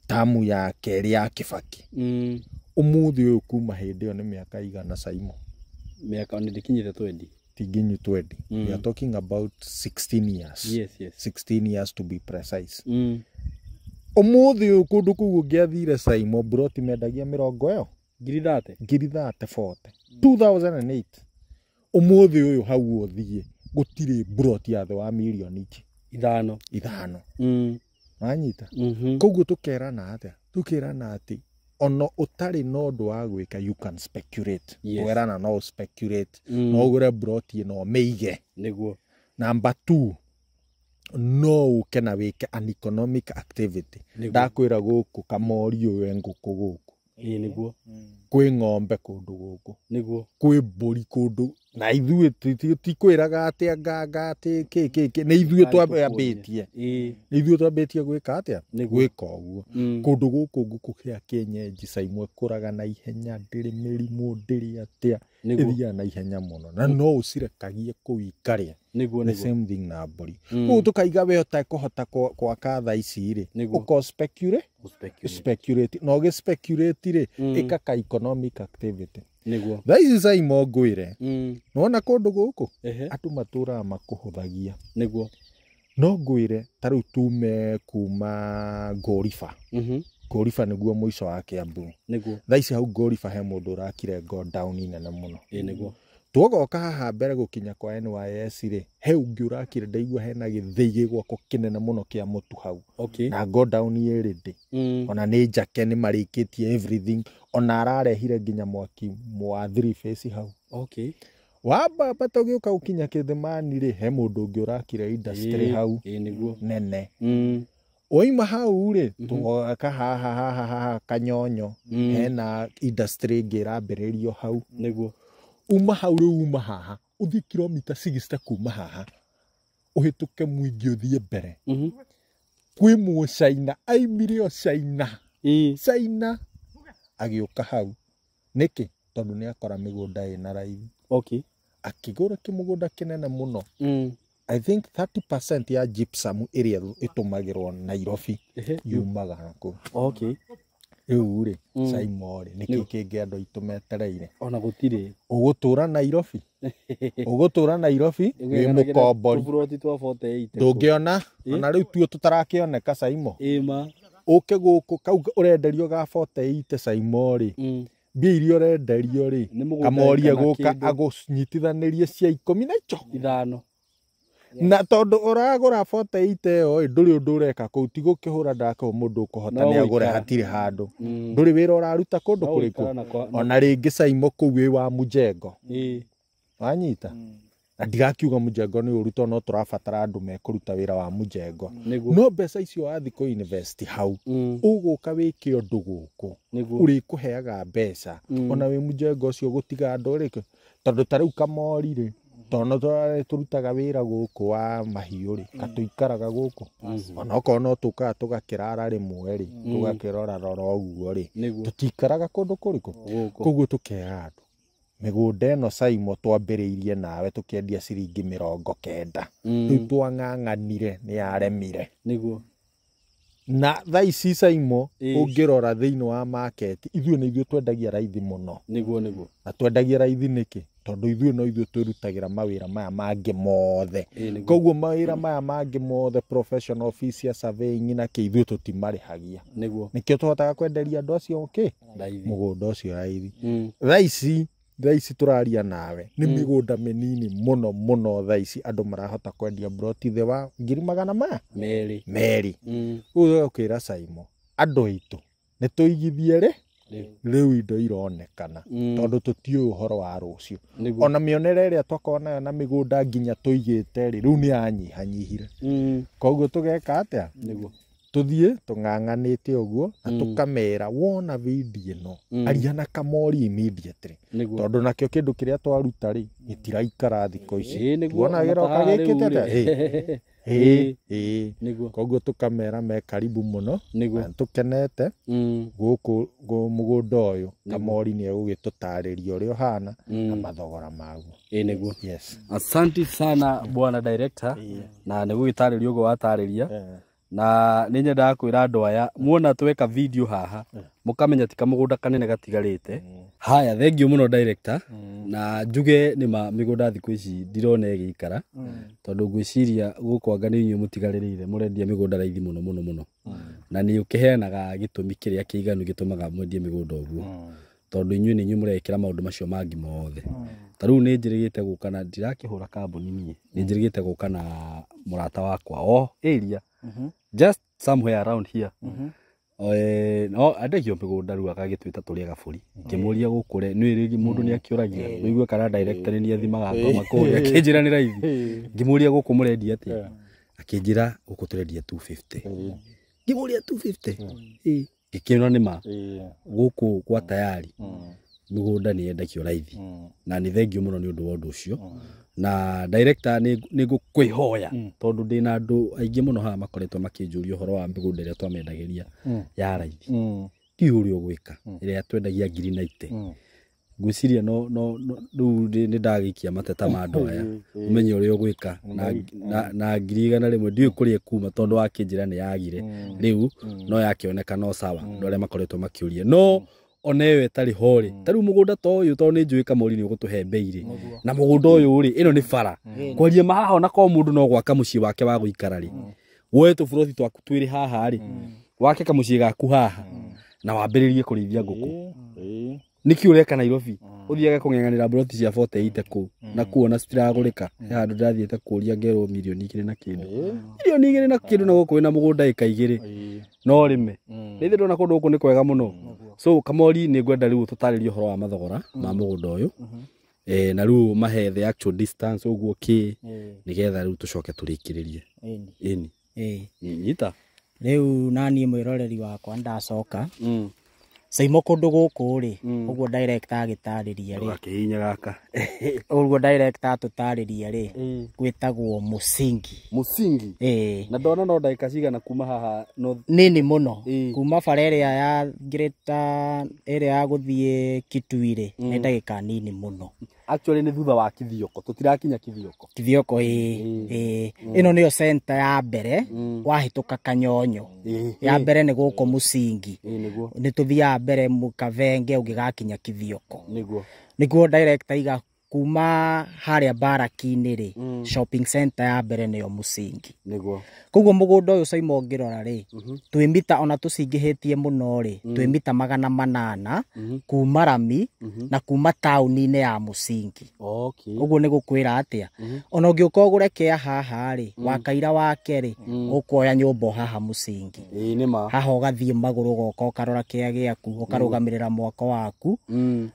Tamu ya kerĩ ya Kibaki. Ũmũthĩ ũyũ kuma hĩndĩ ĩyo nĩ mĩaka igana Saimo. Mĩaka nĩ ndĩkinyĩte 20. Tinginyu 20. We are talking about 16 years. Yes, yes. 16 years to be precise. Ũmũthĩ ũyũ kũndũ kũu ũngĩathire Saimo broti mendagia mĩrongo ĩyo Ngiri 30. Ngiri 30 40. 2008. Ũmũthĩ ũyũ hau ũthiĩ gũtirĩ broti ya thĩ wa mirioni 5. 5. Wanyita? Koguo tũkerana atĩa? Tũkerana atĩ ona ũtarĩ na ũndũ wa gwĩka you can speculate. Yes. Twerana no speculate. No ũgũre broti ĩno ũmĩige. Nĩguo. Number 2, no ũke na wĩke an economic activity. Ndakwĩra gũkũ kamori ũyũ ngũkũ gũkũ. Ĩĩ nĩguo. Kwĩ ng'ombe kũndũ gũkũ. Nĩguo. Kwĩ mbũri kũndũ. Na ithuĩ tikwĩraga atĩ anga atĩ kĩ kĩ kĩ. Nĩ ithuĩ twambĩtie. Ĩĩ. Nĩ ithuĩ twambĩtie gwĩka atĩa? Gwĩka ũguo. Kũndũ gũkũ ngũkũ kĩa kĩenyenji Saimo ĩkũraga na ihenya, ndĩrĩ mĩrimũ, ndĩrĩ atĩa. Ĩthiaga na ihenya mũno. Na no ũcirekagie kũu ikarĩa. Nĩguo. The same thing na mbũri. Koguo tũkaiga we ũtekũhota gwaka thaa ici rĩ, ũko speculate. Speculate. Na ũgĩ speculate rĩ, ĩka ka economic activity. Nĩguo. Thaa ici Saimo ngwĩre, nĩwona kũndũ gũkũ andũ matũraga makũhũthagia. Nĩguo. No ngwĩre ta rĩu tume kuma Ngũriba. Ngũriba nĩguo mũico wa Kiambu. Nĩguo. Thaa ici hau Ngũriba he mũndũ ũrakire godown nene mũno. Ĩĩ nĩguo. Twogoka haha mbere gũkinya kwa NYS rĩ, he ũngĩ ũrakire ndaigua hena gĩthĩi gĩgwakwo kĩnene mũno kĩa mũtu hau. Okay. Na godown ĩ ready. Ona nĩ njake nĩ marĩkĩtie everything. Ona ararehire nginya mwaki wa 3 phase hau. Okay. Wamba tũgĩũka gũkinya Kĩthimani rĩ, he mũndũ ũngĩ ũrakire industry hau. Ĩĩ nĩguo. Nene. Waima hau rĩ, tũgoka haha haha haha Kanyonyo. Hena industry ĩngĩ ĩrambĩrĩrio hau. Nĩguo. Uma hau rĩu uma haha ũthiĩ kilomita 60 kuma haha ũhĩtũke mũingĩ ũthiĩ mbere. Kwĩ mũcaina aimire o Caina. Caina agĩũka hau. Nĩkĩ? Tondũ nĩ akora mĩgũnda ĩna raithi. Okay. Akĩgũra kĩmũgũnda kĩnene mũno. I think 30% ya gypsum ĩrĩa ĩtũmagĩrwo Nairobi yumaga kũu. Okay. Rĩu rĩ, Saimo rĩ, nĩkĩ kĩngĩ andũ aitũ metereire? Ona gũtirĩ. Ũgũtũra Nairobi? Ũgũtũra Nairobi wĩ mũkombori. Tũburoti twa 48. Ndũngĩona, ona rĩu tuo tũtarakĩoneka Saimo. Ĩma. Ũke gũkũ kau ũrenderio ga 48 Saimo rĩ. Mbia iria ũrenderio rĩ, kamori egũka agũnyitithanĩrie cia 10 na icho. 5. Na tondũ ũragũra 48 ĩyo ĩ, ndũrĩ ũndũ ũreka kũu, ti gũkĩhũra ndaka mũndũ ũkũhota nĩ agũre hatirĩ handũ. Ndũrĩ wĩra ũraruta kũndũ kũrĩkũ. Ona rĩngĩ Saimo kũu wĩ wa mũjengo. Wanyita? Na ndigakiuga mũjengo nĩ ũru tondũ no tũrabatara andũ mekũruta wĩra wa mũjengo. No mbeca icio wathiĩ kũ invest hau, ũgũka wĩke ũndũ gũkũ. Ũrĩkũheaga mbeca. Ona wĩ mũjengo ũcio gũtiga andũ rĩ, tondũ ta rĩu kamori rĩ, tondũ tũrutaga wĩra gũkũ wa mahiũ rĩ, katũikaraga gũkũ. Ona okorwo no tũkaga tũgakĩrara rĩmwe rĩ, tũgakĩrorarora ũguo rĩ, tũtikaraga kũndũ kũrĩkũ. Koguo tũkera andũ mĩgũnda ĩno Saimo twambĩrĩirie nawe tũkĩendia ciringi 90. Rĩu twang'ang'anire nĩ yaremire. Nĩguo. Na thaa ici Saimo ũngĩrora thĩinĩ wa market, ithuĩ nĩ ithuĩ twendagia raithi mũno. Nĩguo nĩguo. Na twendagia raithi nĩkĩ? Tondũ ithuĩ no ithuĩ twĩrutagĩra mawĩra maya mangĩ mothe. Koguo mawĩra maya mangĩ mothe professional office ya surveying na kĩ ithuĩ tũtimarĩhagia. Nĩguo. Nĩkĩo tũhotaga kwenderia andũ acio kĩ? Mũgũnda ũcio raithi. Thaa ici tũraria nawe nĩ mĩgũnda mĩnini mũno mũno thaa ici andũ marahota kwendia broti thĩ wa ngiri magana maya merĩ. Ũguo ũkwĩra Saimo andũ aitũ nĩ tũigithie rĩ rĩu indo ironekana tondũ tũtiũĩ ũhoro wa rũciũ. Ona mĩonere ĩrĩa twakorwo nayo na mĩgũnda nginya tũigĩte rĩ, rĩu nĩ yanyihanyihire. Koguo tũgeka atĩa? Nĩguo. Tuthiĩ tũng'ang'anĩte ũguo na tũkamera wona video ĩno aria na Kamori immediately tondũ nakĩo kĩndũ kĩrĩa twaruta rĩ gĩtiraikara thikũ ici tuona gĩroka gĩkĩte atĩa ĩĩ koguo tũkamera me karibu mũno na tũkenete gũkũ mũgũnda ũyũ Kamori nĩ egũgĩtũtarĩria ũrĩa ũhana na mathogora maguo. Ĩĩ nĩguo. Yes. Asante sana bwana director na nĩ gũgĩtarĩria ũguo watarĩria. Na nĩ nyendaga kwĩra andũ aya muona tweka video haha mũkamenya ti kamũgũnda kanene gatigarĩte. Haya, thengiũ mũno director na njuge nĩ ma mĩgũnda thikũ ici ndirona ĩgĩikara tondũ ngwĩciria gũkũ anga nĩ inyuĩ mũtigarĩrĩire mũrendia mĩgũnda raithi mũno mũno mũno na nĩ ũkĩheanaga gĩtũmi kĩrĩa kĩiganu gĩtũmaga mwendie mĩgũnda ũguo tondũ inyuĩ nĩ inyuĩ mũrekĩra maũndũ macio mangĩ mothe. Ta rĩu nĩ njĩrĩgĩte gũka na ndirakĩhũra kambuni niĩ, nĩ njĩrĩgĩte gũka na mũrata wakwa o area just somewhere around here. No andegio mĩgũnda rĩu agagĩtwĩta tũrĩ agabũri ngĩmũria gũkũ rĩ nĩ rĩngĩ mũndũ nĩ akĩũragia ũigue kana director nĩ athimaga ngoma kũrĩa akĩnjĩra nĩ raithi ngĩmũria gũkũ mũrendia atĩa akĩnjĩra gũkũ tũrendia 250 ngĩmũria 250 ngĩkĩona nĩ ma gũkũ kwa Tayari mĩgũnda nĩ yendagio raithi na nĩ thengio mũno nĩ ũndũ wa ũndũ ũcio. Na director nĩ ngũkwĩhoya tondũ ndĩna andũ aingĩ mũno haha makoretwo makĩnjũria ũhoro wa mĩgũnda ĩrĩa twamendagĩria ya raithi ndiũĩ ũrĩa ũgwĩka ĩrĩa twendagia 90,000 ngwĩciria no rĩu nĩ ndagĩikia mateta ma andũ aya ũmenye ũrĩa ũgwĩka na 100,000 ndiũĩ kũrĩa ĩkuma tondũ wakĩnjĩra nĩ yagire rĩu no yakĩoneka no sawa andũ arĩa makoretwo makĩũria no ona ĩyo ĩtarĩ ho rĩ ta rĩu mũgũnda ta ũyũ tondũ nĩ njũĩ Kamori nĩ ũgũtũhe mbei rĩ na mũgũnda ũyũ rĩ ĩno nĩ bara kwaria ma haha ona korwo mũndũ no gwaka mũciĩ wake wa gũikara rĩ woe tũburothi twaku twĩrĩ haha rĩ wake kamũciĩ gaku haha na wambĩrĩrie kũrĩithia ngũkũ nĩkĩ ũreka Nairobi ũthiage kũng'eng'anĩra mburoti cia 48 kũu na kuona citiragũrĩka he handũ ndĩrathiĩte kũria ngerwo 2 milioni na kĩndũ 2 milioni na kĩndũ na gũkũ wĩna mũgũnda ĩka 2 no ũrĩme rĩthĩ ndona kũndũ gũkũ nĩ kwega mũno. So Kamori nĩ ngwenda rĩu tũtarĩrie ũhoro wa mathogora ma mũgũnda ũyũ na rĩu mahe the actual distance ũguo kĩ nĩgetha rĩu tũcoke tũrĩkĩrĩrie. Ĩni nyita rĩu naniĩ mwĩroreri wakwa ndacoka Saimo kũndũ gũkũ rĩ ũguo director agĩtarĩria rĩ gakĩhinya gaka ũguo director atũtarĩria rĩ gwĩtagwo Musingi. Musingi na ndona no ndagĩka cigana kuma haha no nini mũno kuma bara ĩrĩa ya Greater ĩrĩa ya gũthiĩ Kitui rĩ nĩ ndagĩka nini mũno. Actually nĩ thutha wa Kithioko tũtirakinya Kithioko. Kithioko ĩĩ ĩno nĩyo center ya mbere wahĩtũka Kanyonyo ya mbere nĩ gũkũ Musingi nĩ tũthiaga mbere Mũkavenge ũngĩgakinya Kithioko nĩguo director iga kuma harĩa Baraki-inĩ rĩ shopping center ya mbere nĩyo Musingi nĩguo. Koguo mũgũnda ũyũ Saimo ũngĩrora rĩ twĩ mita ona tũcingĩhĩtie mũno rĩ twĩ mita 800 kuma rami na kuma taũni-inĩ ya Musingi. Ũguo nĩ gũkwĩra atĩa ona ũngĩũka ũgũre kĩa haha rĩ wakaira wake rĩ ũkuoya nyũmba haha Musingi. Ĩĩ nĩ ma haha ũgathiĩ magũrũ ũgoka ũkarora kĩa gĩaku ũkarũgamĩrĩra mwako waku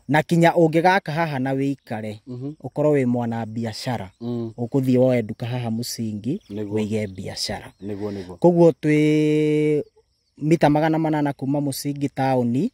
na kinya ũngĩgaka haha na wĩikare ũkorwo wĩ mwana biacara ũkũthiĩ woe nduka haha Musingi wĩige biacara. Nĩguo. Koguo twĩ mita 800 kuma Musingi taũni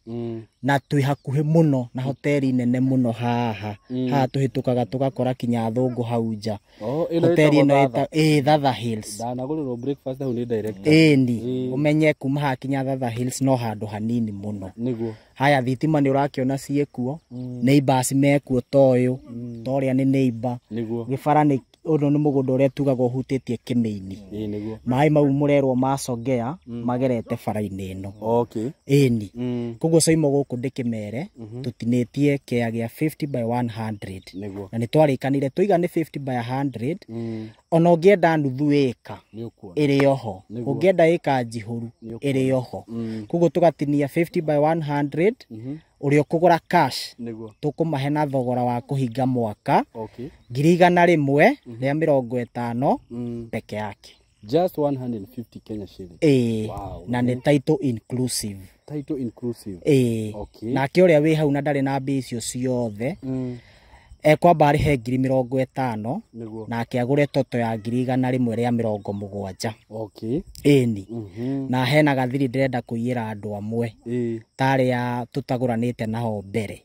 na twĩ hakuhĩ mũno na hoteli nene mũno haha haha tũhĩtũkaga tũgakora kinya athũngũ hau nja. Hoteli ĩno ĩĩ Thatha Hills. Ndanagũrĩrwo breakfast hau nĩ director. Ĩni ũmenye kuma haha kinya Thatha Hills no handũ hanini mũno. Nĩguo. Haya thitima nĩ ũrakĩona ciĩkuo neighbors mekuo ta ũyũ ta ũrĩa nĩ neighbor. Nĩguo. Gĩbara nĩ ũyũ nĩ mũgũnda ũrĩa tugaga ũhutĩtie kĩmĩini. Ĩĩ nĩguo. Maĩ mau mũrerwo macongea magerete bara-inĩ ĩno. Okay. Ĩni koguo Saimo gũkũ ndĩkĩmere tũtinĩtie kĩa gĩa 50 by 100 nĩguo. Na nĩ twarĩkanire tũiga nĩ 50 by 100 ona ũngĩenda nuthu ĩka ĩrĩ oho ũngĩenda ĩka njihũru ĩrĩ oho koguo tũgatinia 50 by 100 ũrĩa ũkũgũra cash nĩguo tũkũmahe na thogora wa kũhinga mwaka okay 150,000 peke yake. Just 150 Kenya shillings. Ĩĩ. Wow. Na nĩ title inclusive. Title inclusive. Ĩĩ. Okay. Nake ũrĩa wĩ hau na ndarĩ na mbia icio ciothe Ekwamba arĩhe 50,000 nake agũre toto ya 170,000. Okay. Ĩni. Na hena gathiri ndĩrenda kũiyĩra andũ amwe tarĩa tũtagũranĩte naho mbere.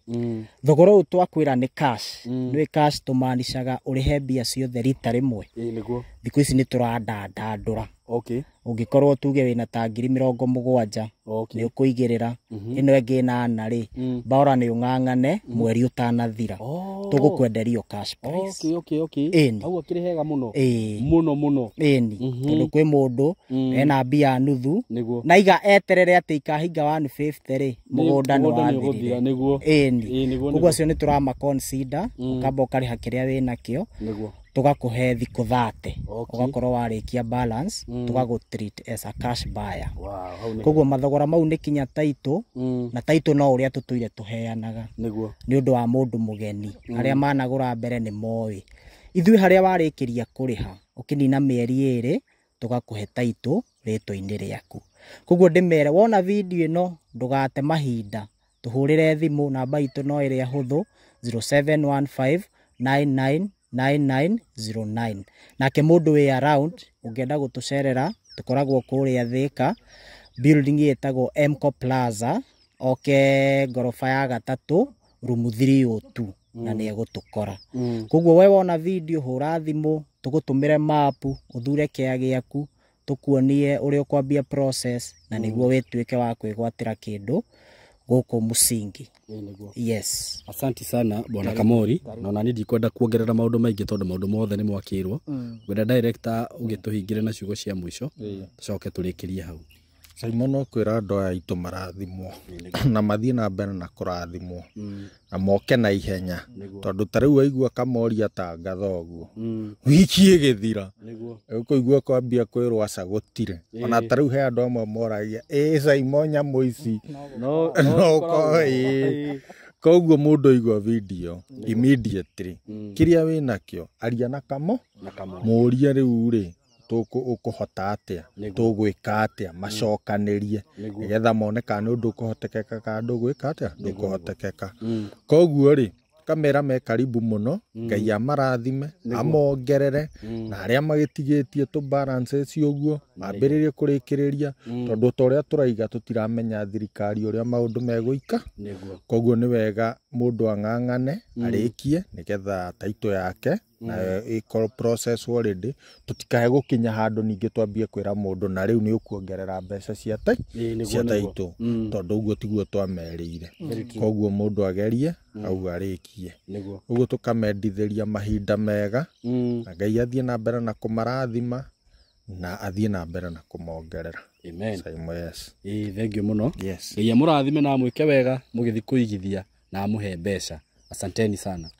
Thogora ũyũ twakwĩra nĩ cash. Nĩ cash tũmanicaga ũrĩhe mbia ciothe rita rĩmwe. Nĩguo. Thikũ ici nĩ tũrandandandũra. Okay. Ũngĩkorwo tuge wĩna ta 70,000 Okay. nĩ ũkũigĩrĩra ĩno ĩngĩ 8 rĩ, baora nĩ ũng'ang'ane mweri ũtanathira. Tũgũkwenderio cash price. Okay, okay, okay. Ĩni. Hau akĩrĩ hega mũno. Ĩĩ. Mũno mũno. Ĩni. Tondũ kwĩ mũndũ ena mbia nuthu Nĩguo. na iga eterere atĩ ikahinga 150 rĩ, mũgũnda nĩ wathirire. Nĩguo. Ĩni. Ĩĩ, nĩguo. Koguo acio nĩ tũrama consider, ũkamba ũkarĩha kĩrĩa wĩnakĩo. Nĩguo. Tũgakũhe thikũ 30. Okay. Ũgakorwo warĩkia balance, tũgagũ treat as a cash buyer. Wow, hau nĩ. Koguo mathogora mau nĩ kinya taitũ, na taitũ no ũrĩa tũtũire tũheanaga. Nĩguo. Nĩ ũndũ wa mũndũ mũgeni. Arĩa managũra mbere nĩ moĩ. Ithuĩ harĩa warĩkĩria kũrĩha, ũkĩnina mĩeri 2, tũgakũhe taitũ rĩtwa-inĩ rĩaku. Koguo ndĩmere wona video ĩno ndũgate mahinda, tũhũrĩre thimũ namba itũ no ĩrĩa hũthũ 0715 999909. Nake mũndũ wĩ around ũngĩenda gũtũcerera tũkoragwo kũrĩa Thika, building ĩtagwo Mco Plaza, oke ngoroba ya 3 room 302 na nĩ egũtũkora. Koguo we wona video hũra thimũ tũgũtũmĩre map ũthure kĩa gĩaku tũkuonie ũrĩa ũkwambia process na nĩguo wĩtuĩke wa kwĩgwatĩra kĩndũ gũkũ Musingi. Yes. Asante sana Bwana Kamori. Na ona niĩ ndikwenda kuongerera maũndũ maingĩ tondũ maũndũ mothe nĩ mwakĩrwo. Ngwenda director ũgĩtũhingĩre na ciugo cia mũico tũcoke tũrĩkĩrie hau. Simon no kwĩra andũ aya aitũ marathimwo na mathiĩ na mbere na kũrathimwo na moke na ihenya tondũ ta rĩu waigua Kamori atangatha ũguo wiki ĩgĩthira ũkũigua kwambia kwĩrwo aca gũtirĩ. Ona ta rĩu he andũ amwe moragia ĩ Simon nyamũ ici no ĩ. Koguo mũndũ aigua video immediately kĩrĩa wĩnakĩo aria na Kamo mũrie rĩu rĩ ũkũhota atĩa, tũgwĩka atĩa, macokanĩrie nĩgetha mone kana nĩ ũndũ ũkũhotekeka kana ndũgwĩka atĩa, ndũkũhotekeka. Koguo rĩ kamera me karibu mũno, Ngai amarathime amongerere na arĩa magĩtigĩtie tũ balances ũguo mambĩrĩrie kũrĩkĩrĩria tondũ ta ũrĩa tũraiga tũtiramenya thirikari ũrĩa maũndũ megũika. Koguo nĩ wega mũndũ ang'ang'ane arĩkie nĩgetha taitũ yake na ĩkorwo process already, tũtikae gũkinya handũ ningĩ twambie kwĩra mũndũ na rĩu nĩ ũkuongerera mbeca cia taitũ tondũ ũguo tiguo twamerĩire. Koguo mũndũ agerie au arĩkie. Ũguo tũkamendithĩria mahinda mega na Ngai athiĩ na mbere na kũmarathima na athiĩ na mbere na kũmongerera. Amen. Simon, yes. Thank you mũno. Yes. Ngai amũrathime na amwĩke wega mũgĩthiĩ kũigithia na amũhe mbeca. Asanteni sana.